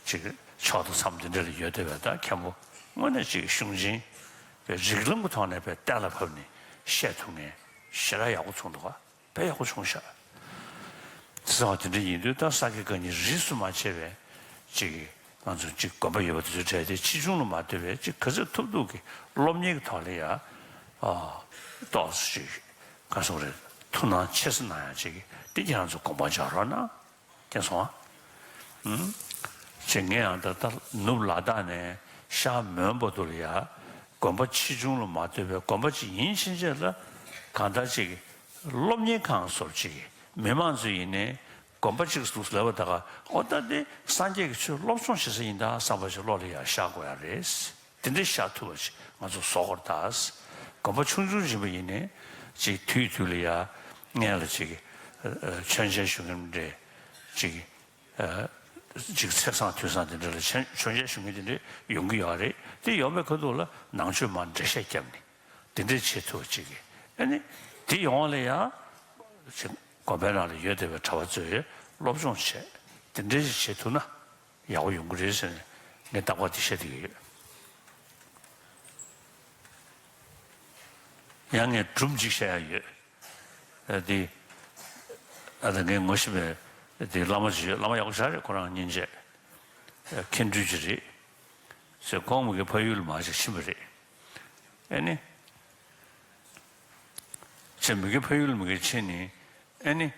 ཅིག་ཕྱོགས་དང་མཚམས་དེ་འདྲ་ལ་ཡོད་བསྡད་པའི་ད་མཁན་པོ་དངོས་གནས་ཅིག་གཞུང་ཆེན་པའི་རིགས་ལམ་གྱི་ཐོག་ནས་པའི་གཏན་ལ་ཕབ་ནས་བཤད་ཐུབ་མཁན་ཞེ་དྲག་ཡག་པོ་བྱུང་འདུག་ག་དཔེ་ཡག་པོ་བྱུང་ཤག་བྱས་ཙང་དེ་འདྲ་ཡིན་དུས་ད་ས་དགེ་བཀའ་རྙིང་རིས་སུ་མ་ཆད་པའི་ཅིག་ང་ཚོ་ཅིག་དགོན་པ་ཡོད་པ་དེ་ཚོའི་གྲས་དེ་ཕྱིས་འབྱུང་ལ་མ་ལྟོས་པའི་ཅིག་ག་ཚོད་ཐུབ་ཐུབ་ཀྱི་སློབ་གཉེར་གྱི་ཐོག་ལ་ཡ་ཨ། ཏོག་ཙམ་ཅིག་ག་སོང་རེད། ཐུགས་སྣང་ཆེ་ས་གནང་ཡ་ཅིག་དེ་ཁྱེད་རང་ཚོ་དགོངས་པ་འཇགས་རོགས་གནང་། མཁྱེན་སོང་ཨ། ཨུམ། ཅེས་ངས་ཡང་ད་ལྟ་ནུབ་ལ་དྭགས་ནས་ཤར་མོན་བར་དུ་ལ་ཡ་དགོན་པ་ཆེ་ཆུང་ལ་མ་ལྟོས་པའི་དགོན་པ་ཅིག་ཡིན་ཕྱིན་ཆད་ལ་གང་ལྟར་ཅིག་སློབ་གཉེར་ཁང་སོགས་ཅིག་མི་མང་ཚོ་ཡིན་ནའི་དགོན་པ་ཅིག་འདུག་ལབ་པ་ད་ག་ཨོ་ད་འདི་སངས་རྒྱས་ཀྱི་ཆོས་སློབ་སྦྱོང་བྱེད་ས་ཡིན་ད་བསམ་པ་ཅིག་བློ་ལ་ཡ་ཤར་དགོས་ཡ་རེད། དེ་འདྲའི་ཤར་ཐུབ་པ་ཅིག་ང་ཚོ་བཟོ་དགོས་རེད་ད། དགོན་པ་ཆུང་ཆུང་ཡིན་པ་ཡིན་ནའི་ཅིག་དུས་དུས་ལ་ཡ་སྔན་ལ་ཅིག་མཆོད་མཇལ་ཞུ་མཁན་འདྲ་ཅིག་ཅིག་ཚེས་བཟང་དུས་བཟང་དེ་འདྲ་ལ་མཆོད་མཆོད་མཇལ་ཞུ་མཁན་དེ་འདྲ་ཡོང་གི་ཡོད་རེད། དེ་ཡོང་བའི་ཁ་ཐུག་ལ་ནང་ཆོས་མར་འགྲེལ་བཤད་བརྒྱབ་ནས་དེ་འདྲ་བྱེད་ཐུབ་པ་ཅིག་གིས་ཨ་ནི་དེ་ཡོང་བ་ལ་ཡང་ཅིག་དགོན་པའི་ནང་ལ་ཡོད་བསྡད་པའི་གྲྭ་པ་ཚོས་སློབ་སྦྱོང་བྱས་དེ་འདྲ་ཞིག་བྱེད་ཐུབ་ན་ཡག་པོ་ཡོང་གི་རེད་ཟེར་ནས་ངས་རྟག་པར་དེ་བཤད་བསྡད་ཀྱི་ཡོད། ཡང་ངས་སྒྲུང་གཅིག་བཤད་ཡ་ཡོད། ཨ་དེ། ཨ་ད་ངས་ངོ་ཤེས་པའི་དེ་བླ་མ་ཅིག་ཡོད། བླ་མ་ཡག་པོ་ཞེ་དྲག་རེད། ཁོ་རང་སྙིང་རྗེ། ཨ་མཁན་སྤྲུལ་ཅིག་རེད། ཟེར་ཁོང་མི་གི་ཕ་ཡུལ་ལ་མར་ཅིག་ཕྱིན་པ་རེད། ཨེ་ནི། ཅེས་མི་གི་ཕ་ཡུལ་ལ་མི་གི་ཕྱིན་ནི། ཨེ་ནི།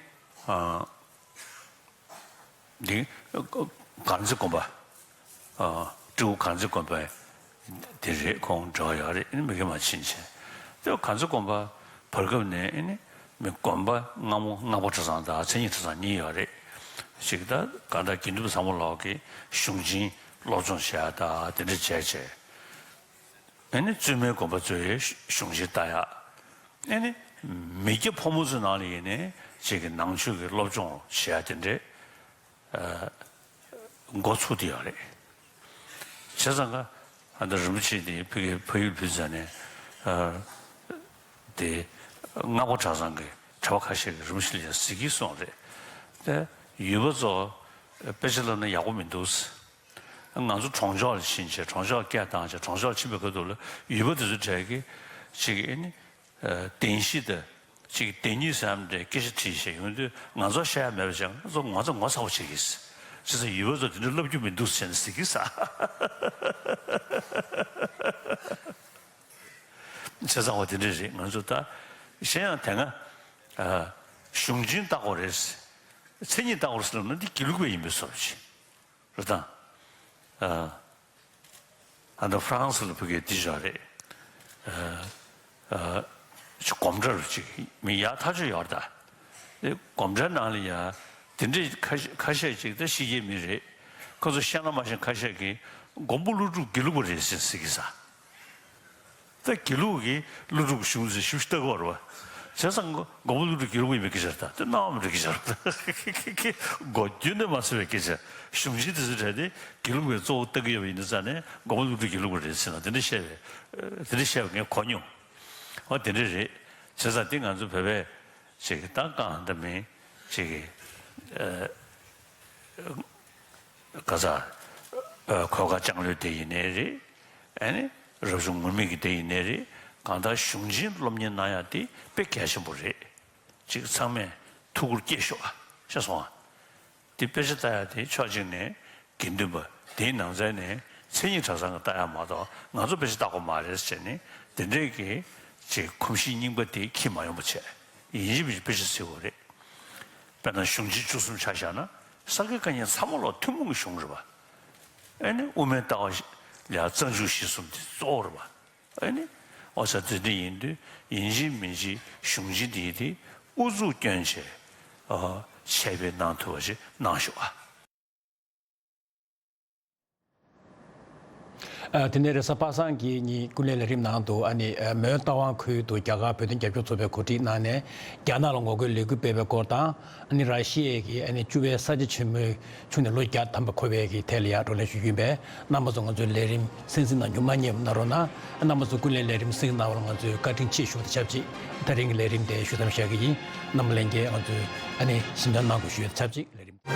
ཨ། འདི་གར་འཛི་དགོན་པ། ཨ། སྤྲེའུ་གར་འཛི་དགོན་པ་དེ་རེད། ཁོང་འབྲེལ་བ་ཡོད་རེད། ཨེ་ནི་མི་གི་མར་ཕྱིན་བྱས། དེ་གར་འཛི་དགོན་པ་བར་སྐབས་ནས་ཨེ་ནི་མི་དགོན་པ་སྔ་མོ་སྔགས་པ་གྲྭ་ཚང་དང་མཚན་ཉིད་གྲྭ་ཚང་གཉིས་ཡོད་རེད། ཅིག་ད་གང་ལྟར་དགེ་འདུན་པ་ཚང་མ་ལོག་གི་གཞུང་ཆེན་སློབ་སྦྱོང་བྱེད་ཡ་ད་དེ་འདྲ་བྱས་བྱས། ཨེ་ནི་བཙུན་མའི་དགོན་པ་ཚོའི་གཞུང་ཆེན་ལྟ་ཡག་ཨེ་ནི་མི་སྐྱ་ཕོ་མོ་ཚོའི་ནང་ལ་ཡིན་ནའི་ཅིག་གི་ནང་ཆོས་ཀྱི་སློབ་སྦྱོང་བྱེད་ཡག་དེ་འདྲའི་ཨ་འགོ་ཚུགས་བསྡད་ཡོད་རེད། བྱས་ཙང་ཀ་ཨ་ད་རིན་པོ་ཆེ་དེ་ཕ་གི་ཕ་ཡུལ་ཕེབས་ཙང་ནས་ཨ་དེ་སྔགས་པ་གྲྭ་ཚང་གི་གྲྭ་པ་ཁ་ཤས་ཀྱིས་རིན་པོ་ཆེ་ལ་ཡང་གཟིགས་ཀྱིན་སོང་རེད། དེ་ཡུལ་པ་ཚོ་དཔེ་ཆ་བསླབ་ན་ཡག་པོ་མི་འདུག་ང་ཚོ་གྲོང་ཆོག་ལ་ཕྱིན་བྱས། གྲོང་ཆོག་སྐད་བཏང་བྱས། གྲོང་ཆོག་ཕྱིན་པའི་སྐབས་དུ་ལ་ཡུལ་པ་དེ་ཚོ་གྲས་ཀྱིས་ཅིག་ཨེ་ནི་བདེན་བཞི་དང་ཅིག་བདེན་གཉིས་ཟེར་ཡ་འདྲའི་སྐད་ཆ་དྲིས་བྱས་ཡོང་དུས། ང་ཚོ་བཤད་ཡ་མེད་པ་བྱས། ང་ཚོ་ངོ་ཚ་ངོ་ཚ་བོ་བྱེད་ཀྱི། བྱས་ཙང་ཡུལ་པ་ཚོ་དེ་འདྲ་བསླབ་རྒྱུ་མི་འདུག་ཟེར་ནས་ཟེར་གྱི་ས། བྱས་ཙང་བ་དེ་འདྲ་རེད། ང་ཚོ་ད་གཞན་ཡང་དེ་སྔ་ཨ་གཞུང་ཆེན་ལྟ་དགོས་རེད། མཚན་ཉིད་ལྟ་དགོས་རེད་ཟེར་ལབ་ན་འདི་དགེ་ལུགས་པ་ཡིན་པའི་བཟོ་འདྲ་ཅིག་རེད་དང་། ཨ། ཨ་ནི་ཧྥ་རན་སི་ལ་ཕ་གིར་འདི་བཞག་རེད། ཨ། ཨ། ཅིག་སྒོམ་གྲྭ་རུ་ཅིག་མི་ཡག་ཐག་ཆོད་ཡོད་རེད་ད། དེ་སྒོམ་གྲྭའི་ནང་ལ་ཡ་དེ་འདྲའི་ཁ་ཤས་ཁ་ཤས་ཅིག་ད་ཕྱི་རྒྱལ་མི་རེད། ཁོ་ཚོ་ཤེས་ན་མ་ཤེས་ཁ་ཤས་ཀྱིས་མགོན་པོ་ཀླུ་སྒྲུབ་དགེ་ལུགས་པ་རེད་ཟེར་ཟེར་གྱི་ས། ད་དགེ་ལུགས་ཀྱི་ཀླུ་སྒྲུབ་གཞུང་ཟེར་ཞིབ་ཞིབ་ལྟ་གི་ཡོད་རེད་པ། བྱས་ཙང་མགོན་པོ་ཀླུ་སྒྲུབ་དགེ་ལུགས་པ་ཡིན་པའི་སྐད་ཆ་རེད་ད། དེ་རྣ་བ་མི་འགྲོ་སྐད་ཆ་རེད་ད། མགོ་རྒྱུད་ནས་མ་ཚོར་བའི་སྐད་ཆ། གཞུང་ཆེན་དེ་ཚོའི་གྲས་དེ་དགེ་ལུགས་པའི་གཙོ་བོ་ལྟ་གི་ཡོད་པ་ཡིན་དུས་ཙང་ནས་མགོན་པོ་ཀླུ་སྒྲུབ་དགེ་ལུགས་པ་རེད་ཟེར་ན་དེ་འདྲ་བཤད་པའི་དེ་འདྲ་བཤད་པ་ངས་གོ་མྱོང་། འོ་དེ་འདྲ་རེད། བྱས་ཙང་དེ་ང་ཚོ་བོད་པའི་ཅིག་གི་ད་གང་འདྲ་མིན་ཅིག་གི་ཨ། ག་ས། ཨ། གོས་དཀར་ལྕང་ལོའི་སྡེ་ཡིན་ནའི་རེད། ཨ་ནི་རབ་བྱུང་ངུར་སྨྲིག་གི་སྡེ་ཡིན་ནའི་རེད། གང་ལྟར་གཞུང་ཆེན་སློབ་གཉེར་གནང་ཡག་དེ་དཔེ་གལ་ཆེན་པོ་རེད། ཅིག་ཚང་མས་ཐུགས་ཁུར་བསྐྱེད་ཤོག་ཨ། ཤེས་སོང་ཨ། དེ་དཔེ་ཆ་ལྟ་ཡག་དེ་ཕྱོགས་གཅིག་ནས་དགེ་འདུན་པ་དེའི་ནང་ཚན་ནས་མཚན་ཉིད་གྲྭ་ཚང་གི་ལྟ་ཡག་མ་གཏོགས་ང་ཚོ་དཔེ་ཆ་ལྟ་དགོས་མ་རེད་ཟེར་ནས་དེ་འདྲས་ཀྱི་ཅིག་གོམས་གཤིས་རྙིང་པ་དེ་འཁྱེར་མ་ཡོང་པ་བྱས། ཡིན་གཅིག་མིན་གཅིག་དཔེ་ཆ་གཟིགས་དགོས་རེད། དཔེར་ན་གཞུང་ཆེན་བཅུ་གསུམ་ཆ་བཞག་ན་ས་དགེ་བཀའ་རྙིང་ཚང་མ་ལོག་ཐུན་མོང་གི་གཞུང་རེད་པ། ཨེ་ནི་དབུ་མའི་ལྟ་བ་ལ་རྩ་འཇུག་གཞིར་གསུམ་དེ་གཙོ་བོ་རེད་པ། ཨེ་ནི་ཨོ་ཙ་དེ་འདྲ་ཡིན་དུས་ཡིན་གཅིག་མིན་གཅིག་གཞུང་ཆེན་དེ་དེ་ཨུ་ཚུགས་བསྐྱོན་བྱས། ཨ། འཆད་སྤེལ་གནང་ཐུབ་པ་ཞིག་གནང་ཤོག་ཨ། ཨ། དེ་ནས་རེས་གཟའ་པ་སངས་ཀྱི་ཉིན་ཀུན་གླེང་ལས་རིམ་ནང་དུ་ཨ་ནི་མོན་རྟ་དབང་ཁུལ་དུ་རྒྱ་གར་བོད་དོན་རྒྱབ་སྐྱོར་ཚོགས་པའི་གོ་སྒྲིག་གནང་ནས་རྒྱ་ནག་ལ་ངོ་རྒོལ་ལས་འགུལ་སྤེལ་བའི་སྐོར་དང་། ཨ་ནི་ར་ཤི་ཡའི་གི་ཨ་ནི་བཅུ་པའི་ས་བྱི་ཆེན་མོའི་ཆུང་ནས་ལོ་བརྒྱ་ཐམ་པ་འཁོར་བའི་གི་ཐད་ལ་ཡང་བགྲོ་གླེང་ཞུ་རྒྱུ་ཡིན་པས། རྣམ་པ་ཚོ་ང་ཚོའི་ལས་རིམ་གསན་གཟིགས་གནང་རྒྱུ་མ་བསྙེལ་བ་གནང་རོགས་གནང་། རྣམ་པ་ཚོ་ཀུན་གླེང་ལས་རིམ་གསན་གཟིགས་གནང་བར་ང་ཚོས་བཀའ་དྲིན་ཆེ་ཞུ་བ་དང་ཆབས་ཅིག་ད་རིང་གི་ལས་རིམ་དེ་ཞུ་མཚམས་བཞག་གི་ཡིན། རྣམ་པ་ལྷན་རྒྱས་ང་ཚོས་ཨ་ནི་གཟིམ་འཇག་གནང་དགོས་ཞུ་བ་དང་ཆབས་ཅིག་ལས་རིམ།